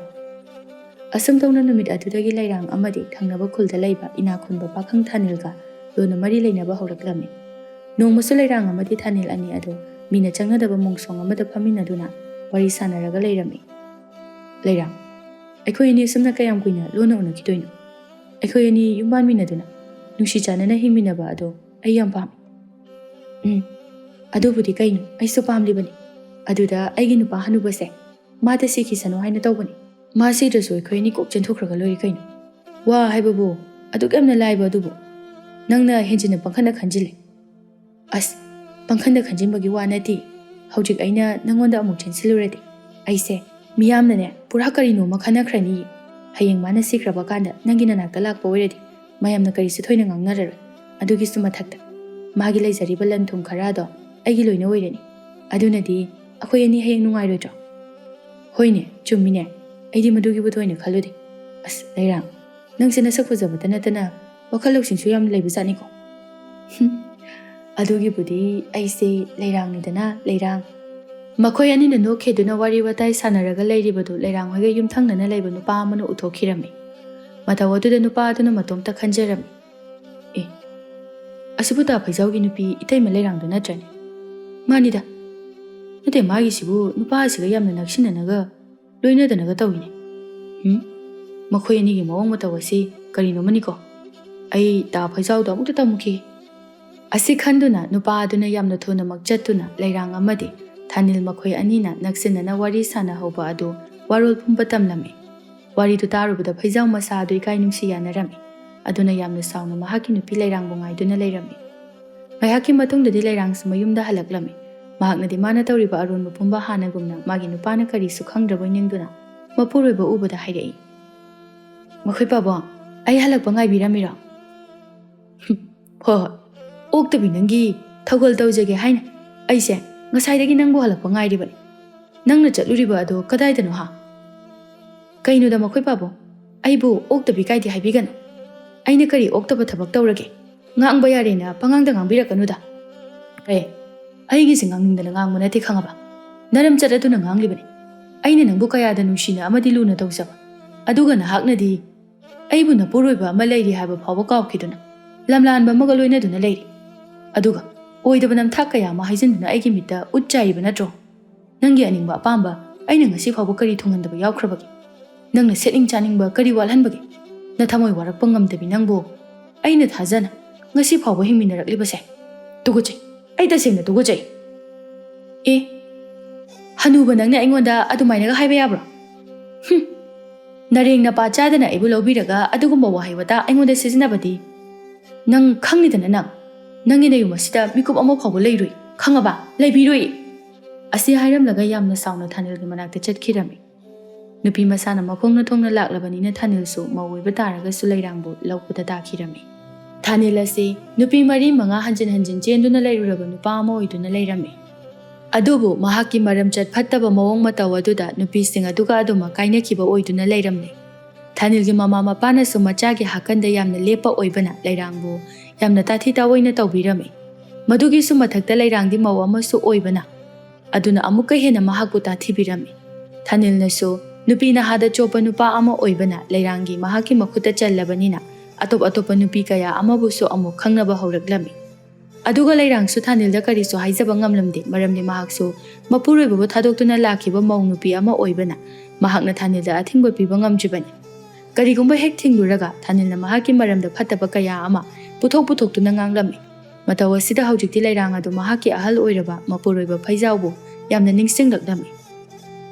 ꯑꯁꯨꯝ ꯇꯧꯅ ꯅꯨꯃꯤꯠ ꯑꯗꯨꯗꯒꯤ ꯂꯩꯔꯥꯡ ꯑꯃꯗꯤ ꯊꯪꯅꯕ ꯈꯨꯜꯗ ꯂꯩꯕ ꯏꯅꯥꯛ ꯈꯨꯟꯕ ꯄꯥꯈꯪ ꯊꯥꯅꯤꯜꯒ ꯂꯨꯅ ꯃꯔꯤ ꯂꯩꯅꯕ ꯍꯧꯔꯛꯂꯝꯃꯤ꯫ ꯅꯣꯡꯃꯁꯨ ꯂꯩꯔꯥꯡ ꯑꯃꯗꯤ ꯊꯥꯅꯤꯜ ꯑꯅꯤ ꯑꯗꯨ ꯃꯤꯅ ꯆꯪꯅꯗꯕ ꯃꯣꯡꯁꯣꯡ ꯑꯃꯗ ꯐꯝꯃꯤꯟꯅꯗꯨꯅ ꯋꯥꯔꯤ ꯁꯥꯟꯅꯔꯒ ꯂꯩꯔꯝꯃꯤ꯫ "ꯂꯩꯔꯥꯡ, ꯑꯩꯈꯣꯏ ꯑꯅꯤ ꯑꯁꯨꯝꯅ ꯀꯌꯥꯝ ꯀꯨꯏꯅ ꯂꯣꯟꯅ ꯎꯅꯈꯤꯗꯣꯏꯅꯣ? ꯑꯩꯈꯣꯏ ꯑꯅꯤ ꯌꯨꯝ ꯄꯥꯟꯃꯤꯟꯅꯗꯨꯅ ꯅꯨꯡꯁꯤ ꯆꯥꯟꯅꯅ ꯍꯤꯡꯃꯤꯟꯅꯕ ꯑꯗꯣ ꯑꯩ ꯌꯥꯝ ꯄꯥꯝꯃꯤ꯫" "ꯎꯝ, ꯑꯗꯨꯕꯨꯗꯤ ꯀꯩꯅꯣ, ꯑꯩꯁꯨ ꯄꯥꯝꯂꯤꯕꯅꯤ꯫ ꯑꯗꯨꯗ ꯑꯩꯒꯤ ꯅꯨꯄꯥ ꯍꯅꯨꯕꯁꯦ, ꯃꯥꯗ ꯁꯤꯈꯤꯁꯅꯨ ꯍꯥꯏꯅ ꯇꯧꯕꯅꯤ꯫ ꯃꯥ ꯁꯤꯗ꯭ꯔꯁꯨ ꯑꯩꯈꯣꯏ ꯑꯅꯤ ꯀꯣꯛ ꯆꯦꯟꯊꯣꯛꯈ꯭ꯔꯒ ꯂꯣꯏꯔꯦ ꯀꯩꯅꯣ꯫ ꯋꯥ ꯍꯥꯏꯕꯕꯨ ꯑꯗꯨꯛ ꯌꯥꯝꯅ ꯂꯥꯏꯕ ꯑꯗꯨꯕꯨ ꯅꯪꯅ ꯍꯦꯟꯖꯤꯟꯅ ꯄꯪꯈꯠꯅ ꯈꯟꯖꯤꯜꯂꯦ꯫" "ꯑꯁ, ꯄꯪꯈꯟꯗ ꯈꯟꯖꯤꯟꯕꯒꯤ ꯋꯥ ꯅꯠꯇꯦ꯫ ꯍꯧꯖꯤꯛ ꯑꯩꯅ ꯅꯪꯉꯣꯟꯗ ꯑꯃꯨꯛ ꯆꯦꯟꯁꯤꯜꯂꯨꯔꯗꯤ ꯑꯩꯁꯦ ꯃꯤꯌꯥꯝꯅꯅꯦ ꯄꯨꯔꯥ ꯀꯔꯤꯅꯣꯃ ꯈꯟꯅꯈ꯭ꯔꯅꯤ꯫ ꯍꯌꯦꯡ ꯃꯥꯅ ꯁꯤꯈ꯭ꯔꯕ ꯀꯥꯟꯗ ꯅꯪꯒꯤ ꯅꯅꯥꯛꯇ ꯂꯥꯛꯄ ꯑꯣꯏꯔꯗꯤ ꯃꯌꯥꯝꯅ ꯀꯔꯤꯁꯨ ꯊꯣꯏꯅ ꯉꯥꯡꯅꯔꯔꯣꯏ꯫ ꯑꯗꯨꯒꯤꯁꯨ ꯃꯊꯛꯇ ꯃꯥꯒꯤ ꯂꯩꯖꯔꯤꯕ ꯂꯟ ꯊꯨꯝ ꯈꯔ ꯑꯗꯣ ꯑꯩꯒꯤ ꯂꯣꯏꯅ ꯑꯣꯏꯔꯅꯤ꯫ ꯑꯗꯨꯅꯗꯤ ꯑꯩꯈꯣꯏ ꯑꯅꯤ ꯍꯌꯦꯡ ꯅꯨꯡꯉꯥꯏꯔꯣꯏꯗ꯭ꯔꯣ?" "ꯍꯣꯏꯅꯦ, ꯆꯨꯝꯃꯤꯅꯦ꯫ ꯑꯩꯗꯤ ꯃꯗꯨꯒꯤꯕꯨ ꯊꯣꯏꯅ ꯈꯜꯂꯨꯗꯦ꯫ ꯑꯁ, ꯂꯩꯔꯥꯡ, ꯅꯪꯁꯦ ꯅꯁꯛ ꯐꯖꯕꯇ ꯅꯠꯇꯅ ꯋꯥꯈꯜ ꯂꯧꯁꯤꯡꯁꯨ ꯌꯥꯝꯅ ꯂꯩꯕꯖꯥꯠꯅꯤꯀꯣ꯫" "ꯍꯨꯝ, ꯑꯗꯨꯒꯤꯕꯨꯗꯤ ꯑꯩꯁꯦ ꯂꯩꯔꯥꯡꯅꯤꯗꯅ, ꯂꯩꯔꯥꯡ꯫" ꯃꯈꯣꯏ ꯑꯅꯤꯅ ꯅꯣꯛꯈꯤꯗꯨꯅ ꯋꯥꯔꯤ ꯋꯥꯇꯥꯏ ꯁꯥꯟꯅꯔꯒ ꯂꯩꯔꯤꯕꯗꯨ ꯂꯩꯔꯥꯡ ꯍꯣꯏꯒ ꯌꯨꯝꯊꯪꯅꯅ ꯂꯩꯕ ꯅꯨꯄꯥ ꯑꯃꯅ ꯎꯊꯣꯛꯈꯤꯔꯝꯃꯤ꯫ ꯃꯇꯧ ꯑꯗꯨꯗ ꯅꯨꯄꯥ ꯑꯗꯨꯅ ꯃꯇꯣꯝꯇ ꯈꯟꯖꯔꯝꯃꯤ, "ꯑꯦ, ꯑꯁꯤꯕꯨ ꯇꯥ ꯐꯩꯖꯥꯎꯒꯤ ꯅꯨꯄꯤ ꯏꯇꯩꯃ ꯂꯩꯔꯥꯡꯗꯣ ꯅꯠꯇ꯭ꯔꯅꯦ? ꯃꯥꯅꯤꯗ꯫ ꯅꯠꯇꯦ, ꯃꯥꯒꯤꯁꯤꯕꯨ ꯅꯨꯄꯥ ꯑꯁꯤꯒ ꯌꯥꯝꯅ ꯅꯛꯁꯤꯟꯅꯅꯒ ꯂꯣꯏꯅꯗꯅꯒ ꯇꯧꯏꯅꯦ꯫ ꯎꯝ? ꯃꯈꯣꯏ ꯑꯅꯤꯒꯤ ꯃꯑꯣꯡ ꯃꯇꯧ ꯑꯁꯤ ꯀꯔꯤꯅꯣꯃꯅꯤꯀꯣ? ꯑꯩ ꯇꯥ ꯐꯩꯖꯥꯎꯗꯣ ꯑꯃꯨꯛꯇ ꯇꯝꯃꯨꯈꯤꯒꯦ꯫" ꯑꯁꯤ ꯈꯟꯗꯨꯅ ꯅꯨꯄꯥ ꯑꯗꯨꯅ ꯌꯥꯝꯅ ꯊꯨꯅꯃꯛ ꯆꯠꯇꯨꯅ ꯂꯩꯔꯥꯡ ꯑꯃꯗꯤ ꯊꯥꯅꯤꯜ ꯃꯈꯣꯏ ꯑꯅꯤꯅ ꯅꯛꯁꯤꯟꯅꯅ ꯋꯥꯔꯤ ꯁꯥꯟꯅꯍꯧꯕ ꯑꯗꯨ ꯋꯥꯔꯣꯜ ꯄꯨꯝꯕ ꯇꯝꯂꯝꯃꯤ꯫ ꯋꯥꯔꯤꯗꯨ ꯇꯥꯔꯨꯕꯗ ꯐꯩꯖꯥꯎ ꯃꯁꯥ ꯑꯗꯨ ꯏꯀꯥꯏ ꯅꯨꯡꯁꯤ ꯌꯥꯅꯔꯝꯃꯤ꯫ ꯑꯗꯨꯅ ꯌꯥꯝꯅ ꯁꯥꯎꯅ ꯃꯍꯥꯛꯀꯤ ꯅꯨꯄꯤ ꯂꯩꯔꯥꯡꯕꯨ ꯉꯥꯏꯗꯨꯅ ꯂꯩꯔꯝꯃꯤ꯫ ꯉꯥꯏꯍꯥꯛꯀꯤ ꯃꯇꯨꯡꯗꯗꯤ ꯂꯩꯔꯥꯡꯁꯨ ꯃꯌꯨꯝꯗ ꯍꯜꯂꯛꯂꯝꯃꯤ꯫ ꯃꯍꯥꯛꯅꯗꯤ ꯃꯥꯅ ꯇꯧꯔꯤꯕ ꯑꯔꯣꯟꯕ ꯄꯨꯝꯕ ꯍꯥꯟꯅꯒꯨꯝꯅ ꯃꯥꯒꯤ ꯅꯨꯄꯥꯅ ꯀꯔꯤꯁꯨ ꯈꯪꯗ꯭ꯔꯕꯣꯏ ꯅꯤꯡꯗꯨꯅ ꯃꯄꯨꯔꯣꯏꯕ ꯎꯕꯗ ꯍꯥꯏꯔꯛꯏ, "ꯃꯈꯣꯏ ꯄꯥꯕꯨꯡ, ꯑꯩ ꯍꯜꯂꯛꯄ ꯉꯥꯏꯕꯤꯔꯝꯃꯤꯔꯣ?" "ꯍꯨꯝ, ꯍꯣꯏ ꯍꯣꯏ, ꯑꯣꯛꯇꯕꯤ ꯅꯪꯒꯤ ꯊꯧꯒꯜ ꯇꯧꯖꯒꯦ ꯍꯥꯏꯅ ꯑꯩꯁꯦ ꯉꯁꯥꯏꯗꯒꯤ ꯅꯪꯕꯨ ꯍꯜꯂꯛꯄ ꯉꯥꯏꯔꯤꯕꯅꯤ꯫ ꯅꯪꯅ ꯆꯠꯂꯨꯔꯤꯕ ꯑꯗꯣ ꯀꯗꯥꯏꯗꯅꯣ ꯍꯥ?" "ꯀꯩꯅꯣꯗ ꯃꯈꯣꯏ ꯄꯥꯕꯨꯡ, ꯑꯩꯕꯨ ꯑꯣꯛꯇꯕꯤ ꯀꯥꯏꯗꯤ ꯍꯥꯏꯕꯤꯒꯅꯨ꯫ ꯑꯩꯅ ꯀꯔꯤ ꯑꯣꯛꯇꯕ ꯊꯕꯛ ꯇꯧꯔꯒꯦ? ꯉꯥꯡꯕ ꯌꯥꯔꯦꯅ ꯄꯉꯥꯡꯗ ꯉꯥꯡꯕꯤꯔꯛꯀꯅꯨꯗ꯫ ꯑꯦ, ꯑꯩꯒꯤꯁꯦ ꯉꯥꯡꯅꯤꯡꯗꯅ ꯉꯥꯡꯕ ꯅꯠꯇꯦ, ꯈꯪꯉꯕ? ꯅꯔꯝ ꯆꯠ ꯑꯗꯨꯅ ꯉꯥꯡꯂꯤꯕꯅꯤ꯫ ꯑꯩꯅ ꯅꯪꯕꯨ ꯀꯌꯥꯗ ꯅꯨꯡꯁꯤꯅ ꯑꯃꯗꯤ ꯂꯨꯅ ꯇꯧꯖꯕ, ꯑꯗꯨꯒ ꯅꯍꯥꯛꯅꯗꯤ ꯑꯩꯕꯨ ꯅꯄꯨꯔꯣꯏꯕ ꯑꯃ ꯂꯩꯔꯤ ꯍꯥꯏꯕ ꯐꯥꯎꯕ ꯀꯥꯎꯈꯤꯗꯨꯅ ꯂꯝꯂꯥꯟꯕ ꯑꯃꯒ ꯂꯣꯏꯅꯗꯨꯅ ꯂꯩꯔꯤ꯫ ꯑꯗꯨꯒ ꯑꯣꯏꯗꯕ ꯅꯝꯊꯥꯛ ꯀꯌꯥ ꯑꯃ ꯍꯥꯏꯖꯤꯟꯗꯨꯅ ꯑꯩꯒꯤ ꯃꯤꯠꯇ ꯎꯠ ꯆꯥꯏꯔꯤꯕ ꯅꯠꯇ꯭ꯔꯣ? ꯅꯪꯒꯤ ꯑꯅꯤꯡꯕ ꯑꯄꯥꯝꯕ ꯑꯩꯅ ꯉꯁꯤ ꯐꯥꯎꯕ ꯀꯔꯤ ꯊꯨꯡꯍꯟꯗꯕ ꯌꯥꯎꯈ꯭ꯔꯕꯒꯦ? ꯅꯪꯅ ꯁꯦꯠꯅꯤꯡ ꯆꯥꯅꯤꯡꯕ ꯀꯔꯤ ꯋꯥꯠꯍꯟꯕꯒꯦ? ꯅꯊꯃꯣꯏ ꯋꯥꯔꯛꯄ ꯉꯝꯗꯕꯤ ꯅꯪꯕꯨ ꯑꯩꯅ ꯊꯥꯖꯅ ꯉꯁꯤ ꯐꯥꯎꯕ ꯍꯤꯡꯃꯤꯟꯅꯔꯛꯂꯤꯕꯁꯦ ꯇꯨꯀꯠꯆꯩ꯫ ꯑꯩ ꯇꯁꯦꯡꯅ ꯇꯨꯀꯠꯆꯩ꯫ ꯑꯦ, ꯍꯅꯨꯕ ꯅꯪꯅ ꯑꯩꯉꯣꯟꯗ ꯑꯗꯨꯃꯥꯏꯅꯒ ꯍꯥꯏꯕ ꯌꯥꯕ꯭ꯔꯣ? ꯍꯨꯝ, ꯅꯔꯦꯡ ꯅꯄꯥ ꯆꯥꯗꯅ ꯑꯩꯕꯨ ꯂꯧꯕꯤꯔꯒ ꯑꯗꯨꯒꯨꯝꯕ ꯋꯥꯍꯩ ꯋꯥꯇꯥ ꯑꯩꯉꯣꯟꯗ ꯁꯤꯖꯤꯟꯅꯕꯗꯤ ꯅꯪ ꯈꯪꯂꯤꯗꯅ ꯅꯪ꯫ ꯅꯪꯒꯤ ꯅꯌꯨꯝ ꯑꯁꯤꯗ ꯃꯤꯀꯨꯞ ꯑꯃ ꯐꯥꯎꯕ ꯂꯩꯔꯨꯏ, ꯈꯪꯉꯕ? ꯂꯩꯕꯤꯔꯨꯏ꯫ ꯑꯁꯤ ꯍꯥꯏꯔꯝꯂꯒ ꯌꯥꯝꯅ ꯁꯥꯎꯅ ꯊꯥꯅꯤꯜꯒꯤ ꯃꯅꯥꯛꯇ ꯆꯠꯈꯤꯔꯝꯃꯤ꯫ ꯅꯨꯄꯤ ꯃꯁꯥꯅ ꯃꯈꯣꯡꯅ ꯊꯣꯡꯅ ꯂꯥꯛꯂꯕꯅꯤꯅ ꯊꯥꯅꯤꯜꯁꯨ ꯃꯧ ꯑꯣꯏꯕ ꯇꯥꯔꯒꯁꯨ ꯂꯩꯔꯥꯡꯕꯨ ꯂꯧꯕꯗ ꯇꯥꯈꯤꯔꯝꯃꯤ꯫ ꯊꯥꯅꯤꯜ ꯑꯁꯤ ꯅꯨꯄꯤ ꯃꯔꯤ ꯃꯉꯥ ꯍꯟꯖꯤꯟ ꯍꯟꯖꯤꯟ ꯆꯦꯟꯗꯨꯅ ꯂꯩꯔꯨꯔꯕ ꯅꯨꯄꯥ ꯑꯃ ꯑꯣꯏꯗꯨꯅ ꯂꯩꯔꯝꯃꯤ꯫ ꯑꯗꯨꯕꯨ ꯃꯍꯥꯛꯀꯤ ꯃꯔꯝꯆꯠ ꯐꯠꯇꯕ ꯃꯑꯣꯡ ꯃꯇꯧ ꯑꯗꯨꯗ ꯅꯨꯄꯤꯁꯤꯡ ꯑꯗꯨꯒ ꯑꯗꯨꯃꯛ ꯀꯥꯏꯅꯈꯤꯕ ꯑꯣꯏꯗꯨꯅ ꯂꯩꯔꯝꯂꯦ꯫ ꯊꯥꯅꯤꯜꯒꯤ ꯃꯃꯥ ꯃꯄꯥꯅꯁꯨ ꯃꯆꯥꯒꯤ ꯍꯥꯀꯟꯗ ꯌꯥꯝꯅ ꯂꯦꯞꯄ ꯑꯣꯏꯕꯅ ꯂꯩꯔꯥꯡꯕꯨ ꯌꯥꯝꯅ ꯇꯥꯊꯤ ꯇꯥꯑꯣꯏꯅ ꯇꯧꯕꯤꯔꯝꯃꯤ꯫ ꯃꯗꯨꯒꯤꯁꯨ ꯃꯊꯛꯇ ꯂꯩꯔꯥꯡꯗꯤ ꯃꯧ ꯑꯃꯁꯨ ꯑꯣꯏꯕꯅ ꯑꯗꯨꯅ ꯑꯃꯨꯛꯀ ꯍꯦꯟꯅ ꯃꯍꯥꯛꯄꯨ ꯇꯥꯊꯤꯕꯤꯔꯝꯃꯤ꯫ ꯊꯥꯅꯤꯜꯅꯁꯨ ꯅꯨꯄꯤ ꯅꯍꯥꯗ ꯆꯣꯞꯄ ꯅꯨꯄꯥ ꯑꯃ ꯑꯣꯏꯕꯅ ꯂꯩꯔꯥꯡꯒꯤ ꯃꯍꯥꯛꯀꯤ ꯃꯈꯨꯠꯇ ꯆꯜꯂꯕꯅꯤꯅ ꯑꯇꯣꯞ ꯑꯇꯣꯞꯄ ꯅꯨꯄꯤ ꯀꯌꯥ ꯑꯃꯕꯨꯁꯨ ꯑꯃꯨꯛ ꯈꯪꯅꯕ ꯍꯧꯔꯛꯂꯝꯃꯤ꯫ ꯑꯗꯨꯒ ꯂꯩꯔꯥꯡꯁꯨ ꯊꯥꯅꯤꯜꯗ ꯀꯔꯤꯁꯨ ꯍꯥꯏꯖꯕ ꯉꯝꯂꯝꯗꯦ, ꯃꯔꯝꯗꯤ ꯃꯍꯥꯛꯁꯨ ꯃꯄꯨꯔꯣꯏꯕꯕꯨ ꯊꯥꯗꯣꯛꯇꯨꯅ ꯂꯥꯛꯈꯤꯕ ꯃꯧ ꯅꯨꯄꯤ ꯑꯃ ꯑꯣꯏꯕꯅ ꯃꯍꯥꯛꯅ ꯊꯥꯅꯤꯜꯗ ꯑꯊꯤꯡꯕ ꯄꯤꯕ ꯉꯝꯗ꯭ꯔꯤꯕꯅꯤ꯫ ꯀꯔꯤꯒꯨꯝꯕ ꯍꯦꯛ ꯊꯤꯡꯂꯨꯔꯒ ꯊꯥꯅꯤꯜꯅ ꯃꯍꯥꯛꯀꯤ ꯃꯔꯝꯗ ꯐꯠꯇꯕ ꯀꯌꯥ ꯑꯃ ꯄꯨꯊꯣꯛ ꯄꯨꯊꯣꯛꯇꯨꯅ ꯉꯥꯡꯂꯝꯃꯤ꯫ ꯃꯇꯧ ꯑꯁꯤꯗ ꯍꯧꯖꯤꯛꯇꯤ ꯂꯩꯔꯥꯡ ꯑꯗꯨ ꯃꯍꯥꯛꯀꯤ ꯑꯍꯜ ꯑꯣꯏꯔꯕ ꯃꯄꯨꯔꯣꯏꯕ ꯐꯩꯖꯥꯎꯕꯨ ꯌꯥꯝꯅ ꯅꯤꯡꯁꯤꯡꯂꯛꯂꯝꯃꯤ꯫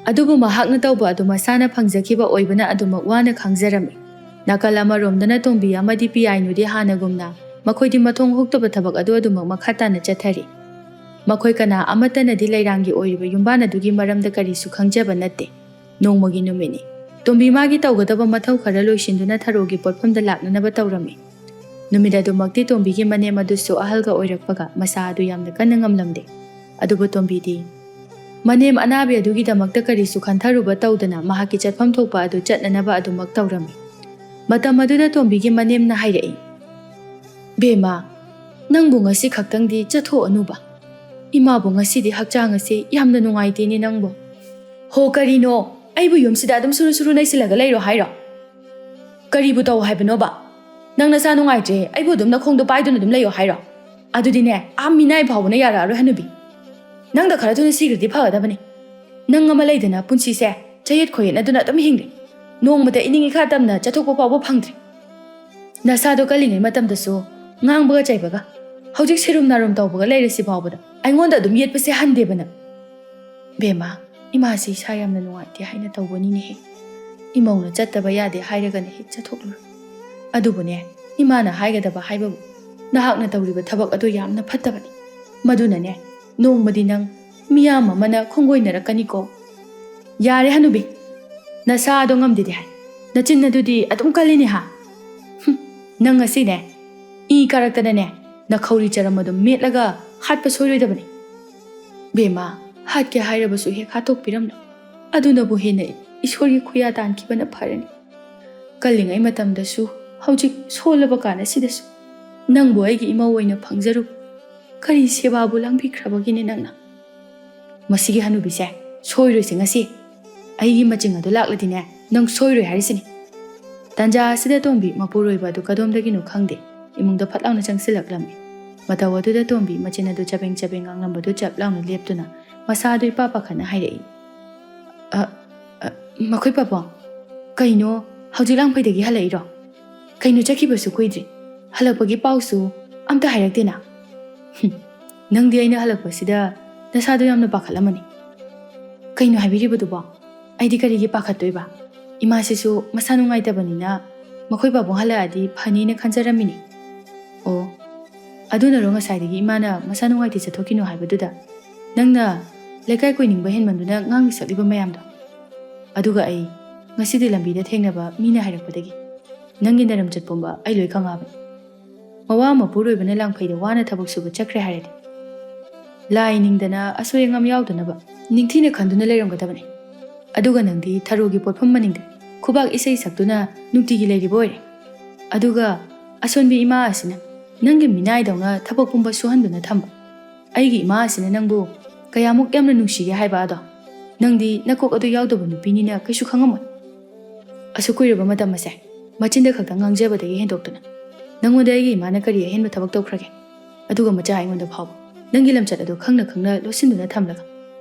ꯑꯗꯨꯕꯨ ꯃꯍꯥꯛꯅ ꯇꯧꯕ ꯑꯗꯨ ꯃꯁꯥꯅ ꯐꯪꯖꯈꯤꯕ ꯑꯣꯏꯕꯅ ꯑꯗꯨꯃꯛ ꯋꯥꯅ ꯈꯪꯖꯔꯝꯃꯤ꯫ ꯅꯥꯀꯜ ꯑꯃꯔꯣꯝꯗꯅ ꯇꯣꯝꯕꯤ ꯑꯃꯗꯤ ꯄꯤꯌꯥꯏꯅꯨꯗꯤ ꯍꯥꯟꯅꯒꯨꯝꯅ ꯃꯈꯣꯏꯗꯤ ꯃꯊꯣꯡ ꯍꯨꯛꯇꯕ ꯊꯕꯛ ꯑꯗꯨ ꯑꯗꯨꯃꯛ ꯃꯈꯥ ꯇꯥꯅ ꯆꯠꯊꯔꯤ꯫ ꯃꯈꯣꯏ ꯀꯅꯥ ꯑꯃꯠꯇꯅꯗꯤ ꯂꯩꯔꯥꯡꯒꯤ ꯑꯣꯏꯔꯤꯕ ꯌꯨꯝꯕꯥꯟ ꯑꯗꯨꯒꯤ ꯃꯔꯝꯗ ꯀꯔꯤꯁꯨ ꯈꯪꯖꯕ ꯅꯠꯇꯦ꯫ ꯅꯣꯡꯃꯒꯤ ꯅꯨꯃꯤꯠꯅꯤ꯫ ꯇꯣꯝꯕꯤ ꯃꯥꯒꯤ ꯇꯧꯒꯗꯕ ꯃꯊꯧ ꯈꯔ ꯂꯣꯏꯁꯤꯟꯗꯨꯅ ꯊꯔꯣꯒꯤ ꯄꯣꯠꯐꯝꯗ ꯂꯥꯛꯅꯅꯕ ꯇꯧꯔꯝꯃꯤ꯫ ꯅꯨꯃꯤꯠ ꯑꯗꯨꯃꯛꯇꯤ ꯇꯣꯝꯕꯤꯒꯤ ꯃꯅꯦꯝ ꯑꯗꯨꯁꯨ ꯑꯍꯜꯒ ꯑꯣꯏꯔꯛꯄꯒ ꯃꯁꯥ ꯑꯗꯨ ꯌꯥꯝꯅ ꯀꯟꯅ ꯉꯝꯂꯝꯗꯦ꯫ ꯑꯗꯨꯕꯨ ꯇꯣꯝꯕꯤꯗꯤ ꯃꯅꯦꯝ ꯑꯅꯥꯕꯤ ꯑꯗꯨꯒꯤꯗꯃꯛꯇ ꯀꯔꯤꯁꯨ ꯈꯟꯊꯔꯨꯕ ꯇꯧꯗꯅ ꯃꯍꯥꯛꯀꯤ ꯆꯠꯐꯝ ꯊꯣꯛꯄ ꯑꯗꯨ ꯆꯠꯅꯅꯕ ꯑꯗꯨꯃꯛ ꯇꯧꯔꯝꯃꯤ꯫ ꯃꯇꯝ ꯑꯗꯨꯗ ꯇꯣꯝꯕꯤꯒꯤ ꯃꯅꯦꯝꯅ ꯍꯥꯏꯔꯛꯏ, "ꯕꯦꯝꯃ, ꯅꯪꯕꯨ ꯉꯁꯤ ꯈꯛꯇꯪꯗꯤ ꯆꯠꯊꯣꯛꯑꯅꯨꯕ꯫ ꯏꯃꯥꯕꯨ ꯉꯁꯤꯗꯤ ꯍꯛꯆꯥꯡ ꯑꯁꯤ ꯌꯥꯝꯅ ꯅꯨꯡꯉꯥꯏꯇꯦꯅꯦ ꯅꯪꯕꯨ꯫" "ꯍꯣ, ꯀꯔꯤꯅꯣ? ꯑꯩꯕꯨ ꯌꯨꯝꯁꯤꯗ ꯑꯗꯨꯝ ꯁꯨꯔꯨ ꯁꯨꯔꯨ ꯅꯩꯁꯤꯜꯂꯒ ꯂꯩꯔꯣ ꯍꯥꯏꯔꯣ? ꯀꯔꯤꯕꯨ ꯇꯧ ꯍꯥꯏꯕꯅꯣꯕ? ꯅꯪ ꯅꯁꯥ ꯅꯨꯡꯉꯥꯏꯇ꯭ꯔꯦ, ꯑꯩꯕꯨ ꯑꯗꯨꯝ ꯅꯈꯣꯡꯗꯣ ꯄꯥꯏꯗꯨꯅ ꯑꯗꯨꯝ ꯂꯩꯌꯣ ꯍꯥꯏꯔꯣ? ꯑꯗꯨꯗꯤꯅꯦ, ꯑꯥ ꯃꯤꯅꯥꯏ ꯐꯥꯎꯕꯅ ꯌꯥꯔꯛꯑꯔꯣꯏ ꯍꯅꯨꯕꯤ꯫ ꯅꯪꯗ ꯈꯔ ꯊꯨꯅ ꯁꯤꯈ꯭ꯔꯗꯤ ꯐꯒꯗꯕꯅꯤ꯫ ꯅꯪ ꯑꯃ ꯂꯩꯗꯅ ꯄꯨꯟꯁꯤꯁꯦ ꯆꯌꯦꯠ ꯈꯣꯏꯌꯦꯠꯅꯗꯨꯅ ꯑꯗꯨꯝ ꯍꯤꯡꯂꯦ꯫ ꯅꯣꯡꯃꯇ ꯏꯅꯤꯡ ꯏꯈꯥ ꯇꯝꯅ ꯆꯠꯊꯣꯛꯄ ꯐꯥꯎꯕ ꯐꯪꯗ꯭ꯔꯦ꯫ ꯅꯁꯥꯗꯣ ꯀꯜꯂꯤꯉꯩ ꯃꯇꯝꯗꯁꯨ ꯉꯥꯡꯕꯒ ꯆꯩꯕꯒ, ꯍꯧꯖꯤꯛ ꯁꯤꯔꯨꯝ ꯅꯥꯔꯨꯝ ꯇꯧꯕꯒ ꯂꯩꯔꯤꯁꯤ ꯐꯥꯎꯕꯗ ꯑꯩꯉꯣꯟꯗ ꯑꯗꯨꯝ ꯌꯦꯠꯄꯁꯦ ꯍꯟꯗꯦꯕ ꯅꯪ꯫ ꯕꯦꯝꯃ, ꯏꯃꯥꯁꯤ ꯏꯁꯥ ꯌꯥꯝꯅ ꯅꯨꯡꯉꯥꯏꯇꯦ ꯍꯥꯏꯅ ꯇꯧꯕꯅꯤꯅꯦꯍꯦ꯫ ꯏꯃꯧꯅ ꯆꯠꯇꯕ ꯌꯥꯗꯦ ꯍꯥꯏꯔꯒꯅ ꯍꯦꯛ ꯆꯠꯊꯣꯛꯂꯨꯔꯦ꯫ ꯑꯗꯨꯕꯨꯅꯦ, ꯏꯃꯥꯅ ꯍꯥꯏꯒꯗꯕ ꯍꯥꯏꯕꯕꯨ, ꯅꯍꯥꯛꯅ ꯇꯧꯔꯤꯕ ꯊꯕꯛ ꯑꯗꯨ ꯌꯥꯝꯅ ꯐꯠꯇꯕꯅꯤ꯫ ꯃꯗꯨꯅꯅꯦ, ꯅꯣꯡꯃꯗꯤ ꯅꯪ ꯃꯤꯌꯥꯝ ꯑꯃꯅ ꯈꯣꯡꯒꯣꯏꯅꯔꯛꯀꯅꯤꯀꯣ꯫ ꯌꯥꯔꯦ ꯍꯅꯨꯕꯤ, ꯅꯁꯥꯗꯣ ꯉꯝꯗꯦꯗꯤ ꯍꯥꯏ, ꯅꯆꯤꯟ ꯑꯗꯨꯗꯤ ꯑꯗꯨꯝ ꯀꯜꯂꯤꯅꯦ ꯍꯥ? ꯍꯨꯝ, ꯅꯪ ꯉꯁꯤꯅꯦ, ꯏ ꯀꯥꯔꯛꯇꯅꯅꯦ, ꯅꯈꯧꯔꯤ ꯆꯔꯝ ꯑꯗꯨꯝ ꯃꯦꯠꯂꯒ ꯍꯥꯠꯄ ꯁꯣꯏꯔꯣꯏꯗꯕꯅꯤ꯫ ꯕꯦꯝꯃ, ꯍꯥꯠꯀꯦ ꯍꯥꯏꯔꯕꯁꯨ ꯍꯦꯛ ꯍꯥꯠꯇꯣꯛꯄꯤꯔꯝꯂꯣ꯫ ꯑꯗꯨꯅꯕꯨ ꯍꯦꯟꯅ ꯏꯁꯣꯔꯒꯤ ꯈꯨꯌꯥ ꯇꯥꯟꯈꯤꯕꯅ ꯐꯔꯅꯤ꯫ ꯀꯜꯂꯤꯉꯩ ꯃꯇꯝꯗꯁꯨ, ꯍꯧꯖꯤꯛ ꯁꯣꯜꯂꯕ ꯀꯥꯟ ꯑꯁꯤꯗꯁꯨ ꯅꯪꯕꯨ ꯑꯩꯒꯤ ꯏꯃꯧ ꯑꯣꯏꯅ ꯐꯪꯖꯔꯨ꯫ ꯀꯔꯤ ꯁꯦꯕꯥꯕꯨ ꯂꯥꯡꯕꯤꯈ꯭ꯔꯕꯒꯤꯅꯦ ꯅꯪꯅ? ꯃꯁꯤꯒꯤ ꯍꯅꯨꯕꯤꯁꯦ ꯁꯣꯏꯔꯣꯏꯁꯦ ꯉꯁꯤ꯫ ꯑꯩꯒꯤ ꯃꯆꯤꯡ ꯑꯗꯨ ꯂꯥꯛꯂꯗꯤꯅꯦ, ꯅꯪ ꯁꯣꯏꯔꯣꯏ ꯍꯥꯏꯔꯤꯁꯤꯅꯤ꯫ ꯇꯥꯟꯖꯥ ꯑꯁꯤꯗ ꯇꯣꯝꯕꯤ ꯃꯄꯨꯔꯣꯏꯕ ꯑꯗꯨ ꯀꯗꯣꯝꯗꯒꯤꯅꯣ ꯈꯪꯗꯦ, ꯏꯃꯨꯡꯗ ꯐꯠ ꯂꯥꯎꯅ ꯆꯪꯁꯤꯜꯂꯛꯂꯝꯃꯤ꯫ ꯃꯇꯧ ꯑꯗꯨꯗ ꯇꯣꯝꯕꯤ ꯃꯆꯤꯟ ꯑꯗꯨ ꯆꯕꯦꯡ ꯆꯕꯦꯡ ꯉꯥꯡꯂꯝꯕꯗꯨ ꯆꯞ ꯂꯥꯎꯅ ꯂꯦꯞꯇꯨꯅ ꯃꯁꯥꯗꯨ ꯏꯄꯥ ꯄꯥꯈꯠꯅ ꯍꯥꯏꯔꯛꯏ, "ꯑ, ꯑ, ꯃꯈꯣꯏ ꯄꯥꯕꯨꯡ, ꯀꯩꯅꯣ, ꯍꯧꯖꯤꯛ ꯂꯥꯡꯐꯩꯗꯒꯤ ꯍꯜꯂꯛꯏꯔꯣ? ꯀꯩꯅꯣ, ꯆꯠꯈꯤꯕꯁꯨ ꯀꯨꯏꯗ꯭ꯔꯤ, ꯍꯜꯂꯛꯄꯒꯤ ꯄꯥꯎꯁꯨ ꯑꯝꯇ ꯍꯥꯏꯔꯛꯇꯦꯅ?" "ꯍꯨꯝ, ꯅꯪꯗꯤ ꯑꯩꯅ ꯍꯜꯂꯛꯄꯁꯤꯗ ꯅꯁꯥꯗꯣ ꯌꯥꯝꯅ ꯄꯥꯈꯠꯂꯝꯃꯅꯤ꯫ ꯀꯩꯅꯣ ꯍꯥꯏꯕꯤꯔꯤꯕꯗꯨꯕꯣ? ꯑꯩꯗꯤ ꯀꯔꯤꯒꯤ ꯄꯥꯈꯠꯇꯣꯏꯕ? ꯏꯃꯥꯁꯤꯁꯨ ꯃꯁꯥ ꯅꯨꯡꯉꯥꯏꯇꯕꯅꯤꯅ ꯃꯈꯣꯏ ꯄꯥꯕꯨꯡ ꯍꯜꯂꯛꯑꯗꯤ ꯐꯅꯤꯅ ꯈꯟꯖꯔꯝꯃꯤꯅꯤ꯫" "ꯑꯣ, ꯑꯗꯨꯅꯔꯣ ꯉꯁꯥꯏꯗꯒꯤ ꯏꯃꯥꯅ ꯃꯁꯥ ꯅꯨꯡꯉꯥꯏꯇꯦ ꯆꯠꯊꯣꯛꯈꯤꯅꯣ ꯍꯥꯏꯕꯗꯨꯗ ꯅꯪꯅ ꯂꯩꯀꯥꯏ ꯀꯣꯏꯅꯤꯡꯕ ꯍꯦꯟꯃꯟꯗꯨꯅ ꯉꯥꯡꯂꯤ ꯁꯛꯂꯤꯕ ꯃꯌꯥꯝꯗꯣ? ꯑꯗꯨꯒ ꯑꯩ ꯉꯁꯤꯗꯤ ꯂꯝꯕꯤꯗ ꯊꯦꯡꯅꯕ ꯃꯤꯅ ꯍꯥꯏꯔꯛꯄꯗꯒꯤ ꯅꯪꯒꯤ ꯅꯔꯝꯆꯠ ꯄꯨꯝꯕ ꯑꯩ ꯂꯣꯏ ꯈꯪꯉꯛꯑꯕꯅꯤ꯫ ꯃꯋꯥ ꯃꯄꯨꯔꯣꯏꯕꯅ ꯂꯥꯡꯐꯩꯗ ꯋꯥꯅ ꯊꯕꯛ ꯁꯨꯕ ꯆꯠꯈ꯭ꯔꯦ ꯍꯥꯏꯔꯗꯤ ꯂꯥꯏ ꯅꯤꯡꯗꯅ ꯑꯁꯣꯏ ꯑꯉꯥꯝ ꯌꯥꯎꯗꯅꯕ ꯅꯤꯡꯊꯤꯅ ꯈꯟꯗꯨꯅ ꯂꯩꯔꯝꯒꯗꯕꯅꯤ꯫ ꯑꯗꯨꯒ ꯅꯪꯗꯤ ꯊꯔꯣꯒꯤ ꯄꯣꯠꯐꯝ ꯃꯅꯤꯡꯗ ꯈꯨꯕꯥꯛ ꯏꯁꯩ ꯁꯛꯇꯨꯅ ꯅꯨꯡꯇꯤꯒꯤ ꯂꯩꯔꯤꯕ ꯑꯣꯏꯔꯦ꯫ ꯑꯗꯨꯒ ꯑꯁꯣꯟꯕꯤ ꯏꯃꯥ ꯑꯁꯤꯅ ꯅꯪꯒꯤ ꯃꯤꯅꯥꯏꯗꯧꯅ ꯊꯕꯛ ꯄꯨꯝꯕ ꯁꯨꯍꯟꯗꯨꯅ ꯊꯝꯕ꯫ ꯑꯩꯒꯤ ꯏꯃꯥ ꯑꯁꯤꯅ ꯅꯪꯕꯨ ꯀꯌꯥꯃꯨꯛ ꯌꯥꯝꯅ ꯅꯨꯡꯁꯤꯒꯦ ꯍꯥꯏꯕ ꯑꯗꯣ ꯅꯪꯗꯤ ꯅꯀꯣꯛ ꯑꯗꯨ ꯌꯥꯎꯗꯕ ꯅꯨꯄꯤꯅꯤꯅ ꯀꯩꯁꯨ ꯈꯪꯉꯝꯃꯣꯏ꯫ ꯑꯁꯨꯛ ꯀꯨꯏꯔꯕ ꯃꯇꯝ ꯑꯁꯦ ꯃꯆꯤꯟꯗ ꯈꯛꯇ ꯉꯥꯡꯖꯕꯗꯒꯤ ꯍꯦꯟꯗꯣꯛꯇꯨꯅ ꯅꯪꯉꯣꯟꯗ ꯑꯩꯒꯤ ꯏꯃꯥꯅ ꯀꯔꯤ ꯑꯍꯦꯟꯕ ꯊꯕꯛ ꯇꯧꯈ꯭ꯔꯒꯦ? ꯑꯗꯨꯒ ꯃꯆꯥ ꯑꯩꯉꯣꯟꯗ ꯐꯥꯎꯕ ꯅꯪꯒꯤ ꯂꯝꯆꯠ ꯑꯗꯨ ꯈꯪꯅ ꯈꯪꯅ ꯂꯣꯠꯁꯤꯟꯗꯨꯅ ꯊꯝꯂꯒ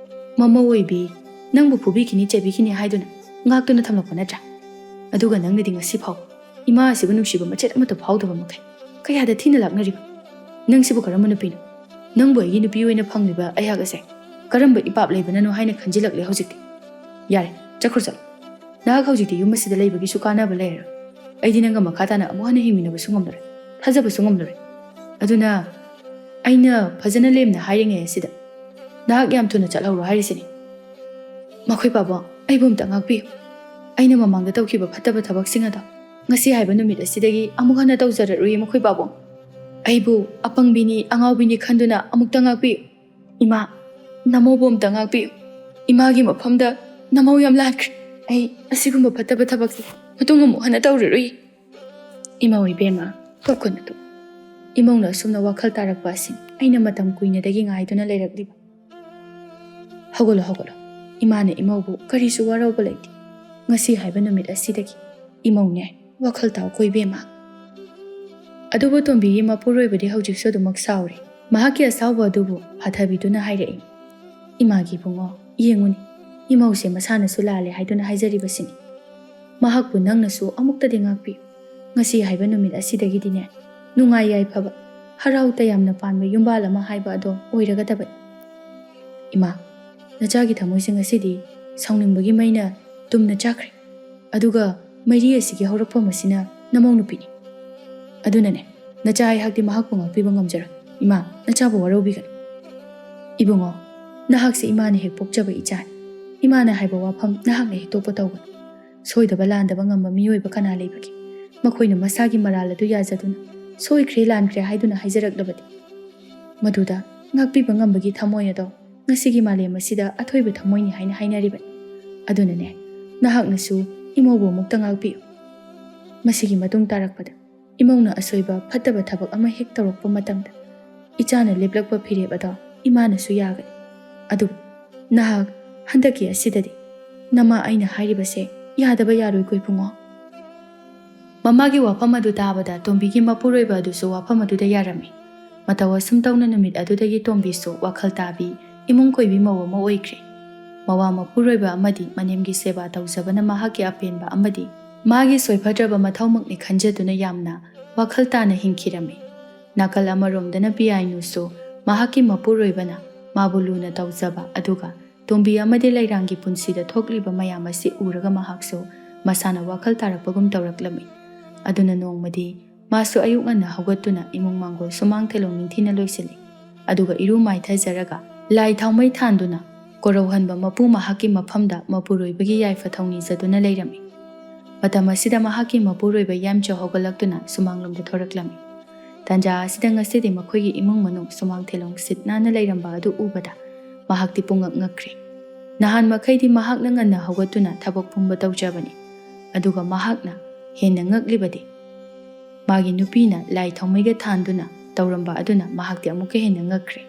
ꯃꯃꯧ ꯑꯣꯏꯕꯤ, ꯅꯪꯕꯨ ꯐꯨꯕꯤꯈꯤꯅꯤ ꯆꯩꯕꯤꯈꯤꯅꯤ ꯍꯥꯏꯗꯨꯅ ꯉꯥꯛꯇꯨꯅ ꯊꯝꯂꯛꯄ ꯅꯠꯇ꯭ꯔꯥ? ꯑꯗꯨꯒ ꯅꯪꯅꯗꯤ ꯉꯁꯤ ꯐꯥꯎꯕ ꯏꯃꯥ ꯑꯁꯤꯕꯨ ꯅꯨꯡꯁꯤꯕ ꯃꯆꯦꯠ ꯑꯃꯠꯇ ꯐꯥꯎꯗꯕ ꯃꯈꯩ ꯀꯌꯥꯗ ꯊꯤꯅ ꯂꯥꯛꯅꯔꯤꯕ? ꯅꯪꯁꯤꯕꯨ ꯀꯔꯝꯕ ꯅꯨꯄꯤꯅꯣ? ꯅꯪꯕꯨ ꯑꯩꯒꯤ ꯅꯨꯄꯤ ꯑꯣꯏꯅ ꯐꯪꯂꯤꯕ ꯑꯩꯍꯥꯛ ꯑꯁꯦ ꯀꯔꯝꯕ ꯏꯄꯥꯞ ꯂꯩꯕꯅꯅꯣ ꯍꯥꯏꯅ ꯈꯟꯖꯤꯜꯂꯛꯂꯦ ꯍꯧꯖꯤꯛꯇꯤ꯫ ꯌꯥꯔꯦ, ꯆꯠꯈ꯭ꯔꯣ ꯆꯠꯂꯣ꯫ ꯅꯍꯥꯛ ꯍꯧꯖꯤꯛꯇꯤ ꯌꯨꯝ ꯑꯁꯤꯗ ꯂꯩꯕꯒꯤꯁꯨ ꯀꯥꯟꯅꯕ ꯂꯩꯔꯔꯣꯏ꯫ ꯑꯩꯗꯤ ꯅꯪꯒ ꯃꯈꯥ ꯇꯥꯅ ꯑꯃꯨꯛ ꯍꯟꯅ ꯍꯤꯡꯃꯤꯟꯅꯕꯁꯨ ꯉꯝꯂꯔꯣꯏ, ꯊꯥꯖꯕꯁꯨ ꯉꯝꯂꯔꯣꯏ꯫ ꯑꯗꯨꯅ ꯑꯩꯅ ꯐꯖꯅ ꯂꯦꯝꯅ ꯍꯥꯏꯔꯤꯉꯩ ꯑꯁꯤꯗ ꯅꯍꯥꯛ ꯌꯥꯝ ꯊꯨꯅ ꯆꯠꯍꯧꯔꯣ ꯍꯥꯏꯔꯤꯁꯤꯅꯤ꯫ ꯃꯈꯣꯏ ꯄꯥꯕꯨꯡ, ꯑꯩꯕꯨ ꯑꯝꯇ ꯉꯥꯛꯄꯤꯌꯨ꯫ ꯑꯩꯅ ꯃꯃꯥꯡꯗ ꯇꯧꯈꯤꯕ ꯐꯠꯇꯕ ꯊꯕꯛꯁꯤꯡ ꯑꯗꯣ ꯉꯁꯤ ꯍꯥꯏꯕ ꯅꯨꯃꯤꯠ ꯑꯁꯤꯗꯒꯤ ꯑꯃꯨꯛ ꯍꯟꯅ ꯇꯧꯖꯔꯔꯣꯏꯌꯦ ꯃꯈꯣꯏ ꯄꯥꯕꯨꯡ꯫ ꯑꯩꯕꯨ ꯑꯄꯪꯕꯤꯅꯤ ꯑꯉꯥꯎꯕꯤꯅꯤ ꯈꯟꯗꯨꯅ ꯑꯃꯨꯛꯇ ꯉꯥꯛꯄꯤꯌꯨ꯫ ꯏꯃꯥ, ꯅꯃꯧꯕꯨ ꯑꯝꯇ ꯉꯥꯛꯄꯤꯌꯨ꯫ ꯏꯃꯥꯒꯤ ꯃꯐꯝꯗ ꯅꯃꯧ ꯌꯥꯝ ꯂꯥꯟꯈ꯭ꯔꯦ꯫ ꯑꯩ ꯑꯁꯤꯒꯨꯝꯕ ꯐꯠꯇꯕ ꯊꯕꯛꯁꯦ ꯃꯇꯨꯡ ꯑꯃꯨꯛ ꯍꯟꯅ ꯇꯧꯔꯔꯣꯏ꯫ ꯏꯃꯧ ꯏꯕꯦꯝꯃ, ꯀꯞꯀꯅꯨ ꯇꯨ꯫ ꯏꯃꯧꯅ ꯑꯁꯨꯝꯅ ꯋꯥꯈꯜ ꯇꯥꯔꯛꯄ ꯑꯁꯤꯅꯤ ꯑꯩꯅ ꯃꯇꯝ ꯀꯨꯏꯅꯗꯒꯤ ꯉꯥꯏꯗꯨꯅ ꯂꯩꯔꯛꯂꯤꯕ꯫ ꯍꯧꯒꯠꯂꯣ, ꯍꯧꯒꯠꯂꯣ꯫ ꯏꯃꯥꯅ ꯏꯃꯧꯕꯨ ꯀꯔꯤꯁꯨ ꯋꯥꯔꯧꯕ ꯂꯩꯇꯦ꯫ ꯉꯁꯤ ꯍꯥꯏꯕ ꯅꯨꯃꯤꯠ ꯑꯁꯤꯗꯒꯤ ꯏꯃꯧꯅꯦ, ꯋꯥꯈꯜ ꯇꯥꯎꯀꯣ ꯏꯕꯦꯝꯃ꯫ ꯑꯗꯨꯕꯨ ꯇꯣꯝꯕꯤꯒꯤ ꯃꯄꯨꯔꯣꯏꯕꯗꯤ ꯍꯧꯖꯤꯛꯁꯨ ꯑꯗꯨꯃꯛ ꯁꯥꯎꯔꯤ꯫ ꯃꯍꯥꯛꯀꯤ ꯑꯁꯥꯎꯕ ꯑꯗꯨꯕꯨ ꯐꯥꯊꯕꯤꯗꯨꯅ ꯍꯥꯏꯔꯛꯏ, "ꯏꯃꯥꯒꯤ ꯏꯕꯨꯡꯉꯣ, ꯌꯦꯡꯉꯨꯅꯦ, ꯏꯃꯧꯁꯦ ꯃꯁꯥꯅꯁꯨ ꯂꯥꯜꯂꯦ ꯍꯥꯏꯗꯨꯅ ꯍꯥꯏꯖꯔꯤꯕꯁꯤꯅꯤ꯫ ꯃꯍꯥꯛꯄꯨ ꯅꯪꯅꯁꯨ ꯑꯃꯨꯛꯇꯗꯤ ꯉꯥꯛꯄꯤꯌꯨ꯫ ꯉꯁꯤ ꯍꯥꯏꯕ ꯅꯨꯃꯤꯠ ꯑꯁꯤꯗꯒꯤꯗꯤꯅꯦ, ꯅꯨꯡꯉꯥꯏ ꯌꯥꯏꯐꯕ, ꯍꯔꯥꯎ ꯇꯌꯥꯝꯅ ꯄꯥꯟꯕ ꯌꯨꯝꯕꯥꯜ ꯑꯃ ꯍꯥꯏꯕ ꯑꯗꯣ ꯑꯣꯏꯔꯒꯗꯕꯅꯤ꯫ ꯏꯃꯥ, ꯅꯆꯥꯒꯤ ꯊꯃꯣꯏꯁꯦ ꯉꯁꯤꯗꯤ ꯁꯥꯎꯅꯤꯡꯕꯒꯤ ꯃꯩꯅ ꯇꯨꯝꯅ ꯆꯥꯛꯈ꯭ꯔꯦ꯫ ꯑꯗꯨꯒ ꯃꯩꯔꯤ ꯑꯁꯤꯒꯤ ꯍꯧꯔꯛꯐꯝ ꯑꯁꯤꯅ ꯅꯃꯧ ꯅꯨꯄꯤꯅꯤ꯫ ꯑꯗꯨꯅꯅꯦ, ꯅꯆꯥ ꯑꯩꯍꯥꯛꯇꯤ ꯃꯍꯥꯛꯄꯨ ꯉꯥꯛꯄꯤꯕ ꯉꯝꯖꯔꯣꯏ꯫ ꯏꯃꯥ, ꯅꯆꯥꯕꯨ ꯋꯥꯔꯧꯕꯤꯒꯅꯨ꯫" "ꯏꯕꯨꯡꯉꯣ, ꯅꯍꯥꯛꯁꯤ ꯏꯃꯥꯅ ꯍꯦꯛ ꯄꯣꯛꯆꯕ ꯏꯆꯥꯅꯤ꯫ ꯏꯃꯥꯅ ꯍꯥꯏꯕ ꯋꯥꯐꯝ ꯅꯍꯥꯛꯅ ꯍꯦꯛ ꯇꯣꯛꯄ ꯇꯧꯒꯅꯨ꯫ ꯁꯣꯏꯗꯕ ꯂꯥꯟꯗꯕ ꯉꯝꯕ ꯃꯤꯑꯣꯏꯕ ꯀꯅꯥ ꯂꯩꯕꯒꯦ? ꯃꯈꯣꯏꯅ ꯃꯁꯥꯒꯤ ꯃꯔꯥꯜ ꯑꯗꯨ ꯌꯥꯖꯗꯨꯅ ꯁꯣꯏꯈ꯭ꯔꯦ ꯂꯥꯟꯈ꯭ꯔꯦ ꯍꯥꯏꯗꯨꯅ ꯍꯥꯏꯖꯔꯛꯂꯕꯗꯤ ꯃꯗꯨꯗ ꯉꯥꯛꯄꯤꯕ ꯉꯝꯕꯒꯤ ꯊꯃꯣꯏ ꯑꯗꯣ ꯉꯁꯤꯒꯤ ꯃꯥꯂꯦꯝ ꯑꯁꯤꯗ ꯑꯊꯣꯏꯕ ꯊꯃꯣꯏꯅꯤ ꯍꯥꯏꯅ ꯍꯥꯏꯅꯔꯤꯕꯅꯤ꯫ ꯑꯗꯨꯅꯅꯦ, ꯅꯍꯥꯛꯅꯁꯨ ꯏꯃꯧꯕꯨ ꯑꯃꯨꯛꯇ ꯉꯥꯛꯄꯤꯌꯨ꯫ ꯃꯁꯤꯒꯤ ꯃꯇꯨꯡ ꯇꯥꯔꯛꯄꯗ ꯏꯃꯧꯅ ꯑꯁꯣꯏꯕ ꯐꯠꯇꯕ ꯊꯕꯛ ꯑꯃ ꯍꯦꯛ ꯇꯧꯔꯛꯄ ꯃꯇꯝꯗ, ꯏꯆꯥꯅ ꯂꯦꯞꯂꯛꯄ ꯐꯤꯔꯦꯞ ꯑꯗꯣ ꯏꯃꯥꯅꯁꯨ ꯌꯥꯒꯅꯤ꯫ ꯑꯗꯨꯕꯨ ꯅꯍꯥꯛ ꯍꯟꯗꯛꯀꯤ ꯑꯁꯤꯗꯗꯤ ꯅꯃꯥ ꯑꯩꯅ ꯍꯥꯏꯔꯤꯕꯁꯦ ꯌꯥꯗꯕ ꯌꯥꯔꯣꯏꯀꯣ ꯏꯕꯨꯡꯉꯣ꯫ ꯃꯃꯥꯒꯤ ꯋꯥꯐꯝ ꯑꯗꯨ ꯇꯥꯕꯗ ꯇꯣꯝꯕꯤꯒꯤ ꯃꯄꯨꯔꯣꯏꯕ ꯑꯗꯨꯁꯨ ꯋꯥꯐꯝ ꯑꯗꯨꯗ ꯌꯥꯔꯝꯃꯤ꯫ ꯃꯇꯧ ꯑꯁꯨꯝ ꯇꯧꯅ ꯅꯨꯃꯤꯠ ꯑꯗꯨꯗꯒꯤ ꯇꯣꯝꯕꯤꯁꯨ ꯋꯥꯈꯜ ꯇꯥꯕꯤ, ꯏꯃꯨꯡ ꯀꯣꯏꯕꯤ ꯃꯧ ꯑꯃ ꯑꯣꯏꯈ꯭ꯔꯦ꯫ ꯃꯋꯥ ꯃꯄꯨꯔꯣꯏꯕ ꯑꯃꯗꯤ ꯃꯅꯦꯝꯒꯤ ꯁꯦꯕꯥ ꯇꯧꯖꯕꯅ ꯃꯍꯥꯛꯀꯤ ꯑꯄꯦꯟꯕ ꯑꯃꯗꯤ ꯃꯥꯒꯤ ꯁꯣꯏꯐꯗ꯭ꯔꯕ ꯃꯊꯧꯃꯛꯅꯤ ꯈꯟꯖꯗꯨꯅ ꯌꯥꯝꯅ ꯋꯥꯈꯜ ꯇꯥꯅ ꯍꯤꯡꯈꯤꯔꯝꯃꯤ꯫ ꯅꯥꯀꯜ ꯑꯃꯔꯣꯝꯗꯅ ꯄꯤꯌꯥꯏꯅꯨꯁꯨ ꯃꯍꯥꯛꯀꯤ ꯃꯄꯨꯔꯣꯏꯕꯅ ꯃꯥꯕꯨ ꯂꯨꯅ ꯇꯧꯖꯕ, ꯑꯗꯨꯒ ꯇꯣꯝꯕꯤ ꯑꯃꯗꯤ ꯂꯩꯔꯥꯡꯒꯤ ꯄꯨꯟꯁꯤꯗ ꯊꯣꯛꯂꯤꯕ ꯃꯌꯥꯝ ꯑꯁꯤ ꯎꯔꯒ ꯃꯍꯥꯛꯁꯨ ꯃꯁꯥꯅ ꯋꯥꯈꯜ ꯇꯥꯔꯛꯄꯒꯨꯝ ꯇꯧꯔꯛꯂꯝꯃꯤ꯫ ꯑꯗꯨꯅ ꯅꯣꯡꯃꯗꯤ ꯃꯥꯁꯨ ꯑꯌꯨꯛ ꯉꯟꯅ ꯍꯧꯒꯠꯇꯨꯅ ꯏꯃꯨꯡ ꯃꯥꯡꯒꯣꯜ ꯁꯨꯃꯥꯡ ꯊꯦꯂꯣꯡ ꯅꯤꯡꯊꯤꯅ ꯂꯣꯏꯁꯤꯜꯂꯤ꯫ ꯑꯗꯨꯒ ꯏꯔꯨ ꯃꯥꯏꯊꯖꯔꯒ ꯂꯥꯏ ꯊꯥꯎꯃꯩ ꯊꯥꯟꯗꯨꯅ ꯀꯣꯔꯧꯍꯟꯕ ꯃꯄꯨ ꯃꯍꯥꯛꯀꯤ ꯃꯐꯝꯗ ꯃꯄꯨꯔꯣꯏꯕꯒꯤ ꯌꯥꯏꯐ ꯊꯧꯅꯤꯖꯗꯨꯅ ꯂꯩꯔꯝꯃꯤ꯫ ꯃꯇꯝ ꯑꯁꯤꯗ ꯃꯍꯥꯛꯀꯤ ꯃꯄꯨꯔꯣꯏꯕ ꯌꯥꯏꯃꯆꯧ ꯍꯧꯒꯠꯂꯛꯇꯨꯅ ꯁꯨꯃꯥꯡꯂꯣꯝꯗ ꯊꯣꯔꯛꯂꯝꯃꯤ꯫ ꯇꯥꯟꯖꯥ ꯑꯁꯤꯗ ꯉꯁꯤꯗꯤ ꯃꯈꯣꯏꯒꯤ ꯏꯃꯨꯡ ꯃꯅꯨꯡ ꯁꯨꯃꯥꯡ ꯊꯦꯂꯣꯡ ꯁꯤꯠ ꯅꯥꯟꯅ ꯂꯩꯔꯝꯕ ꯑꯗꯨ ꯎꯕꯗ ꯃꯍꯥꯛꯇꯤ ꯄꯨꯡꯉꯛ ꯉꯛꯈ꯭ꯔꯦ꯫ ꯅꯍꯥꯟ ꯃꯈꯩꯗꯤ ꯃꯍꯥꯛꯅ ꯉꯟꯅ ꯍꯧꯒꯠꯇꯨꯅ ꯊꯕꯛ ꯄꯨꯝꯕ ꯇꯧꯖꯕꯅꯤ꯫ ꯑꯗꯨꯒ ꯃꯍꯥꯛꯅ ꯍꯦꯟꯅ ꯉꯛꯂꯤꯕꯗꯤ ꯃꯥꯒꯤ ꯅꯨꯄꯤꯅ ꯂꯥꯏ ꯊꯥꯎꯃꯩꯒ ꯊꯥꯟꯗꯨꯅ ꯇꯧꯔꯝꯕ ꯑꯗꯨꯅ ꯃꯍꯥꯛꯇꯤ ꯑꯃꯨꯛꯀ ꯍꯦꯟꯅ ꯉꯛꯈ꯭ꯔꯦ꯫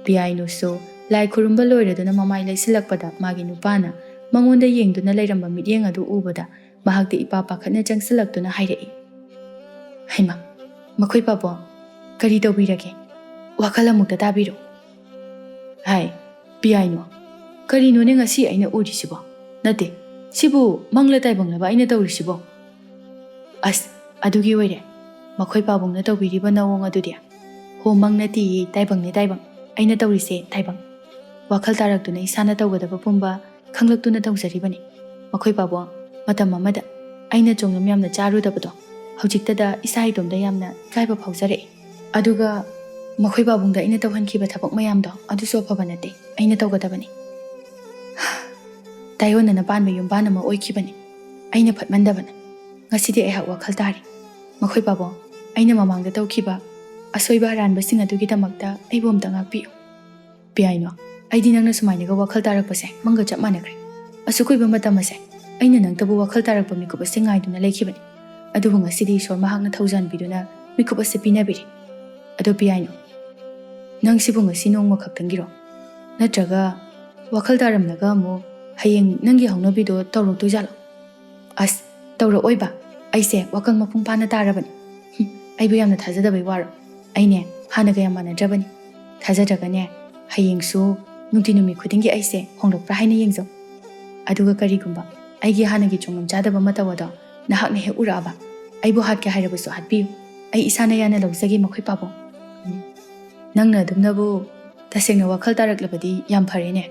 ꯄꯤꯌꯥꯏꯅꯨꯁꯨ ꯂꯥꯏ ꯈꯨꯔꯨꯝꯕ ꯂꯣꯏꯔꯗꯨꯅ ꯃꯃꯥꯏ ꯂꯩꯁꯤꯜꯂꯛꯄꯗ ꯃꯥꯒꯤ ꯅꯨꯄꯥꯅ ꯃꯉꯣꯟꯗ ꯌꯦꯡꯗꯨꯅ ꯂꯩꯔꯝꯕ ꯃꯤꯠꯌꯦꯡ ꯑꯗꯨ ꯎꯕꯗ ꯃꯍꯥꯛꯇꯤ ꯏꯄꯥ ꯄꯥꯈꯠꯅ ꯆꯪꯁꯤꯜꯂꯛꯇꯨꯅ ꯍꯥꯏꯔꯛꯏ, "ꯍꯩꯃꯥ, ꯃꯈꯣꯏ ꯄꯥꯕꯨꯡ, ꯀꯔꯤ ꯇꯧꯕꯤꯔꯒꯦ? ꯋꯥꯈꯜ ꯑꯃꯨꯛꯇ ꯇꯥꯕꯤꯔꯣ꯫" ꯍꯥꯏ, ꯄꯤꯌꯥꯏꯅꯣ, ꯀꯔꯤꯅꯣꯅꯦ ꯉꯁꯤ ꯑꯩꯅ ꯎꯔꯤꯁꯤꯕꯣ? ꯅꯠꯇꯦ, ꯁꯤꯕꯨ ꯃꯪꯂ ꯇꯥꯏꯕꯪꯂꯕ ꯑꯩꯅ ꯇꯧꯔꯤꯁꯤꯕꯣ? ꯑꯁ, ꯑꯗꯨꯒꯤ ꯑꯣꯏꯔꯦ, ꯃꯈꯣꯏ ꯄꯥꯕꯨꯡꯅ ꯇꯧꯕꯤꯔꯤꯕ ꯅꯑꯣꯡ ꯑꯗꯨꯗꯤ꯫ ꯍꯣ, ꯃꯪ ꯅꯠꯇꯦꯌꯦ, ꯇꯥꯏꯕꯪꯅꯦ, ꯇꯥꯏꯕꯪ꯫ ꯑꯩꯅ ꯇꯧꯔꯤꯁꯦ ꯇꯥꯏꯕꯪ꯫ ꯋꯥꯈꯜ ꯇꯥꯔꯛꯇꯨꯅ ꯏꯁꯥꯅ ꯇꯧꯒꯗꯕ ꯄꯨꯝꯕ ꯈꯪꯂꯛꯇꯨꯅ ꯇꯧꯖꯔꯤꯕꯅꯤ꯫ ꯃꯈꯣꯏ ꯄꯥꯕꯨꯡ, ꯃꯇꯝ ꯑꯃꯗ ꯑꯩꯅ ꯆꯣꯡꯂꯝ ꯌꯥꯝꯅ ꯆꯥꯔꯨꯗꯕꯗꯣ ꯍꯧꯖꯤꯛꯇꯗ ꯏꯁꯥ ꯏꯇꯣꯝꯗ ꯌꯥꯝꯅ ꯏꯀꯥꯏꯕ ꯐꯥꯎꯖꯔꯛꯏ꯫ ꯑꯗꯨꯒ ꯃꯈꯣꯏ ꯄꯥꯕꯨꯡꯗ ꯑꯩꯅ ꯇꯧꯍꯟꯈꯤꯕ ꯊꯕꯛ ꯃꯌꯥꯝꯗꯣ ꯑꯗꯨꯁꯨ ꯑꯐꯕ ꯅꯠꯇꯦ, ꯑꯩꯅ ꯇꯧꯒꯗꯕꯅꯤ꯫ ꯇꯥꯏꯑꯣꯟꯅꯅ ꯄꯥꯟꯕ ꯌꯨꯝꯕꯥꯟ ꯑꯃ ꯑꯣꯏꯈꯤꯕꯅꯤ꯫ ꯑꯩꯅ ꯐꯠꯃꯟꯗꯕꯅ꯫ ꯉꯁꯤꯗꯤ ꯑꯩꯍꯥꯛ ꯋꯥꯈꯜ ꯇꯥꯔꯦ꯫ ꯃꯈꯣꯏ ꯄꯥꯕꯨꯡ, ꯑꯩꯅ ꯃꯃꯥꯡꯗ ꯇꯧꯈꯤꯕ ꯑꯁꯣꯏꯕ ꯑꯔꯥꯟꯕꯁꯤꯡ ꯑꯗꯨꯒꯤꯗꯃꯛꯇ ꯑꯩꯕꯨ ꯑꯝꯇ ꯉꯥꯛꯄꯤꯌꯨ꯫ ꯄꯤꯌꯥꯏꯅꯣ, ꯑꯩꯗꯤ ꯅꯪꯅ ꯁꯨꯃꯥꯏꯅꯒ ꯋꯥꯈꯜ ꯇꯥꯔꯛꯄꯁꯦ ꯃꯪꯒ ꯆꯞ ꯃꯥꯟꯅꯈ꯭ꯔꯦ꯫ ꯑꯁꯨꯛ ꯀꯨꯏꯕ ꯃꯇꯝ ꯑꯁꯦ ꯑꯩꯅ ꯅꯪꯇꯕꯨ ꯋꯥꯈꯜ ꯇꯥꯔꯛꯄ ꯃꯤꯀꯨꯞ ꯑꯁꯦ ꯉꯥꯏꯗꯨꯅ ꯂꯩꯈꯤꯕꯅꯤ꯫ ꯑꯗꯨꯕꯨ ꯉꯁꯤꯗꯤ ꯏꯁꯣꯔ ꯃꯍꯥꯛꯅ ꯊꯧꯖꯥꯟꯕꯤꯗꯨꯅ ꯃꯤꯀꯨꯞ ꯑꯁꯦ ꯄꯤꯅꯕꯤꯔꯦ꯫ ꯑꯗꯣ ꯄꯤꯌꯥꯏꯅꯨ, ꯅꯪ ꯁꯤꯕꯨ ꯉꯁꯤ ꯅꯣꯡꯃ ꯈꯛꯇꯪꯒꯤꯔꯣ? ꯅꯠꯇ꯭ꯔꯒ ꯋꯥꯈꯜ ꯇꯥꯔꯝꯂꯒ ꯑꯃꯨꯛ ꯍꯌꯦꯡ ꯅꯪꯒꯤ ꯍꯧꯅꯕꯤꯗꯣ ꯇꯧꯔꯛꯇꯣꯏꯖꯥꯠꯂꯣ? ꯑꯁ, ꯇꯧꯔꯛꯑꯣꯏꯕ꯫ ꯑꯩꯁꯦ ꯋꯥꯈꯜ ꯃꯄꯨꯡ ꯐꯥꯅ ꯇꯥꯔꯕꯅꯤ꯫ ꯍꯨꯝ, ꯑꯩꯕꯨ ꯌꯥꯝꯅ ꯊꯥꯖꯗꯕꯩ ꯋꯥꯔꯣ? ꯑꯩꯅꯦ ꯍꯥꯟꯅꯒ ꯌꯥꯝ ꯃꯥꯟꯅꯗ꯭ꯔꯕꯅꯤ꯫ ꯊꯥꯖꯗ꯭ꯔꯒꯅꯦ, ꯍꯌꯦꯡꯁꯨ ꯅꯨꯡꯇꯤ ꯅꯨꯃꯤꯠ ꯈꯨꯗꯤꯡꯒꯤ ꯑꯩꯁꯦ ꯍꯣꯡꯂꯛꯄ꯭ꯔꯥ ꯍꯥꯏꯅ ꯌꯦꯡꯖꯧ꯫ ꯑꯗꯨꯒ ꯀꯔꯤꯒꯨꯝꯕ ꯑꯩꯒꯤ ꯍꯥꯟꯅꯒꯤ ꯆꯣꯡꯉꯝ ꯆꯥꯗꯕ ꯃꯇꯧ ꯑꯗꯣ ꯅꯍꯥꯛꯅ ꯍꯦꯛ ꯎꯔꯛꯑꯕ, ꯑꯩꯕꯨ ꯍꯥꯠꯀꯦ ꯍꯥꯏꯔꯕꯁꯨ ꯍꯥꯠꯄꯤꯌꯨ꯫ ꯑꯩ ꯏꯁꯥꯅ ꯌꯥꯅ ꯂꯧꯖꯒꯦ ꯃꯈꯣꯏ ꯄꯥꯕꯨꯡ꯫ ꯎꯝ꯫ ꯅꯪꯅ ꯑꯗꯨꯝꯅꯕꯨ ꯇꯁꯦꯡꯅ ꯋꯥꯈꯜ ꯇꯥꯔꯛꯂꯕꯗꯤ ꯌꯥꯝ ꯐꯔꯦꯅꯦ꯫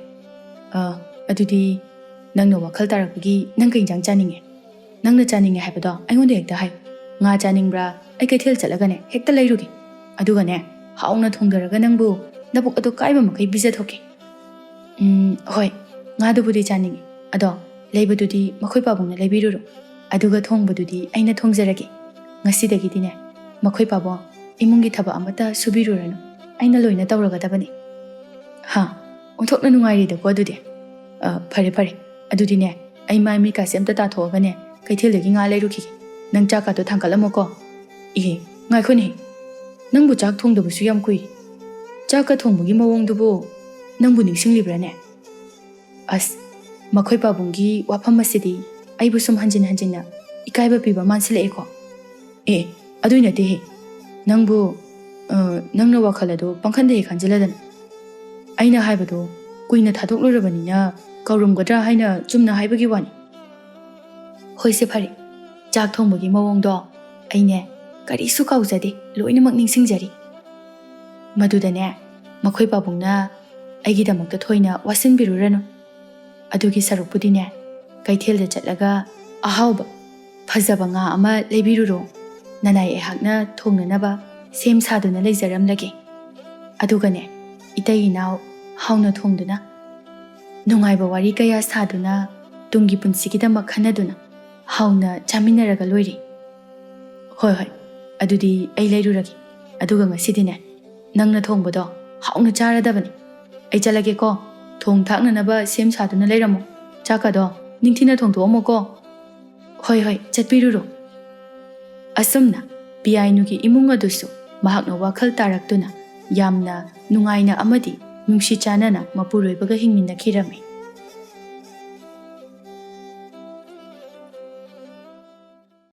ꯑ, ꯑꯗꯨꯗꯤ ꯅꯪꯅ ꯋꯥꯈꯜ ꯇꯥꯔꯛꯄꯒꯤ ꯅꯪ ꯀꯩ ꯏꯟꯖꯥꯡ ꯆꯥꯅꯤꯡꯉꯦ? ꯅꯪꯅ ꯆꯥꯅꯤꯡꯉꯦ ꯍꯥꯏꯕꯗꯣ ꯑꯩꯉꯣꯟꯗ ꯍꯦꯛꯇ ꯍꯥꯏꯌꯨ꯫ ꯉꯥ ꯆꯥꯅꯤꯡꯕ꯭ꯔꯥ? ꯑꯩ ꯀꯩꯊꯦꯜ ꯆꯠꯂꯒꯅꯦ ꯍꯦꯛꯇ ꯂꯩꯔꯨꯒꯦ꯫ ꯑꯗꯨꯒꯅꯦ, ꯍꯥꯎꯅ ꯊꯣꯡꯗꯔꯒ ꯅꯪꯕꯨ ꯅꯕꯨꯛ ꯑꯗꯨ ꯀꯥꯏꯕ ꯃꯈꯩ ꯄꯤꯖꯊꯣꯛꯀꯦ꯫ ꯎꯝ, ꯍꯣꯏ, ꯉꯥꯗꯨꯕꯨꯗꯤ ꯆꯥꯅꯤꯡꯉꯤ꯫ ꯑꯗꯣ ꯂꯩꯕꯗꯨꯗꯤ ꯃꯈꯣꯏ ꯄꯥꯕꯨꯡꯅ ꯂꯩꯕꯤꯔꯨꯔꯣ꯫ ꯑꯗꯨꯒ ꯊꯣꯡꯕꯗꯨꯗꯤ ꯑꯩꯅ ꯊꯣꯡꯖꯔꯒꯦ꯫ ꯉꯁꯤꯗꯒꯤꯗꯤꯅꯦ, ꯃꯈꯣꯏ ꯄꯥꯕꯨꯡ ꯏꯃꯨꯡꯒꯤ ꯊꯕꯛ ꯑꯃꯠꯇ ꯁꯨꯕꯤꯔꯨꯔꯅꯨ꯫ ꯑꯩꯅ ꯂꯣꯏꯅ ꯇꯧꯔꯒꯗꯕꯅꯤ꯫ ꯍꯥ, ꯑꯣꯟꯊꯣꯛꯅ ꯅꯨꯡꯉꯥꯏꯔꯦꯗꯀꯣ ꯑꯗꯨꯗꯤ꯫ ꯑ, ꯐꯔꯦ, ꯐꯔꯦ꯫ ꯑꯗꯨꯗꯤꯅꯦ, ꯑꯩ ꯃꯥꯏ ꯃꯤꯠꯀꯥꯁꯦ ꯑꯝꯇ ꯇꯥꯊꯣꯛꯑꯒꯅꯦ, ꯀꯩꯊꯦꯜꯗꯒꯤ ꯉꯥ ꯂꯩꯔꯨꯈꯤꯒꯦ꯫ ꯅꯪ ꯆꯥꯛꯀꯥꯗꯣ ꯊꯥꯡꯀꯠꯂꯝꯃꯣꯀꯣ꯫ ꯏꯍꯦ, ꯉꯥꯏꯈꯣꯅꯦ꯫ ꯅꯪꯕꯨ ꯆꯥꯛ ꯊꯣꯡꯗꯕꯁꯨ ꯌꯥꯝ ꯀꯨꯏꯔꯦ꯫ ꯆꯥꯛꯀ ꯊꯣꯡꯕꯒꯤ ꯃꯑꯣꯡꯗꯨꯕꯨ ꯅꯪꯕꯨ ꯅꯤꯡꯁꯤꯡꯂꯤꯕ꯭ꯔꯥꯅꯦ? ꯑꯁ, ꯃꯈꯣꯏ ꯄꯥꯕꯨꯡꯒꯤ ꯋꯥꯐꯝ ꯑꯁꯤꯗꯤ ꯑꯩꯕꯨ ꯁꯨꯝ ꯍꯟꯖꯤꯟ ꯍꯟꯖꯤꯟꯅ ꯏꯀꯥꯏꯕ ꯄꯤꯕ ꯃꯥꯟꯁꯤꯜꯂꯛꯑꯦꯀꯣ꯫ ꯑꯦ, ꯑꯗꯨꯏ ꯅꯠꯇꯦꯍꯦ꯫ ꯅꯪꯕꯨ, ꯑ, ꯅꯪꯅ ꯋꯥꯈꯜ ꯑꯗꯨ ꯄꯪꯈꯟꯗ ꯍꯦꯛ ꯈꯟꯖꯤꯜꯂꯗꯅ꯫ ꯑꯩꯅ ꯍꯥꯏꯕꯗꯣ ꯀꯨꯏꯅ ꯊꯥꯗꯣꯛꯂꯨꯔꯕꯅꯤꯅ ꯀꯥꯎꯔꯝꯒꯗ꯭ꯔꯥ ꯍꯥꯏꯅ ꯆꯨꯝꯅ ꯍꯥꯏꯕꯒꯤ ꯋꯥꯅꯤ꯫ ꯍꯣꯏꯁꯦ, ꯐꯔꯦ꯫ ꯆꯥꯛ ꯊꯣꯡꯕꯒꯤ ꯃꯑꯣꯡꯗꯣ ꯑꯩꯅꯦ ꯀꯔꯤꯁꯨ ꯀꯥꯎꯖꯗꯦ, ꯂꯣꯏꯅꯃꯛ ꯅꯤꯡꯁꯤꯡꯖꯔꯤ꯫ ꯃꯗꯨꯗꯅꯦ, ꯃꯈꯣꯏ ꯄꯥꯕꯨꯡꯅ ꯑꯩꯒꯤꯗꯃꯛꯇ ꯊꯣꯏꯅ ꯋꯥꯁꯤꯟꯕꯤꯔꯨꯔꯅꯨ꯫ ꯑꯗꯨꯒꯤ ꯁꯔꯨꯛꯄꯨꯗꯤꯅꯦ, ꯀꯩꯊꯦꯜꯗ ꯆꯠꯂꯒ ꯑꯍꯥꯎꯕ, ꯐꯖꯕ ꯉꯥ ꯑꯃ ꯂꯩꯕꯤꯔꯨꯔꯣ꯫ ꯅꯅꯥꯏ ꯑꯩꯍꯥꯛꯅ ꯊꯣꯡꯅꯅꯕ ꯁꯦꯝ ꯁꯥꯗꯨꯅ ꯂꯩꯖꯔꯝꯂꯒꯦ꯫ ꯑꯗꯨꯒꯅꯦ, ꯏꯇꯩ ꯏꯅꯥꯎ ꯍꯥꯎꯅ ꯊꯣꯡꯗꯨꯅ, ꯅꯨꯡꯉꯥꯏꯕ ꯋꯥꯔꯤ ꯀꯌꯥ ꯁꯥꯗꯨꯅ, ꯇꯨꯡꯒꯤ ꯄꯨꯟꯁꯤꯒꯤꯗꯃꯛ ꯈꯟꯅꯗꯨꯅ, ꯍꯥꯎꯅ ꯆꯥꯃꯤꯟꯅꯔꯒ ꯂꯣꯏꯔꯦ꯫ ꯍꯣꯏ, ꯍꯣꯏ, ꯑꯗꯨꯗꯤ ꯑꯩ ꯂꯩꯔꯨꯔꯒꯦ꯫ ꯑꯗꯨꯒ ꯉꯁꯤꯗꯤꯅꯦ, ꯅꯪꯅ ꯊꯣꯡꯕꯗꯣ ꯍꯥꯎꯅ ꯆꯥꯔꯗꯕꯅꯤ꯫ ꯑꯩ ꯆꯠꯂꯒꯦꯀꯣ꯫ ꯊꯣꯡ ꯊꯥꯛꯅꯅꯕ ꯁꯦꯝ ꯁꯥꯗꯨꯅ ꯂꯩꯔꯝꯃꯣ꯫ ꯆꯥꯛꯀꯗꯣ ꯅꯤꯡꯊꯤꯅ ꯊꯣꯡꯗꯣꯛꯑꯝꯃꯣꯀꯣ꯫ ꯍꯣꯏ, ꯍꯣꯏ, ꯆꯠꯄꯤꯔꯨꯔꯣ꯫ ꯑꯁꯨꯝꯅ ꯄꯤꯌꯥꯏꯅꯨꯒꯤ ꯏꯃꯨꯡ ꯑꯗꯨꯁꯨ ꯃꯍꯥꯛꯅ ꯋꯥꯈꯜ ꯇꯥꯔꯛꯇꯨꯅ ꯌꯥꯝꯅ ꯅꯨꯡꯉꯥꯏꯅ ꯑꯃꯗꯤ ꯅꯨꯡꯁꯤ ꯆꯥꯟꯅꯅ ꯃꯄꯨꯔꯣꯏꯕꯒ ꯍꯤꯡꯃꯤꯟꯅꯈꯤꯔꯝꯃꯤ꯫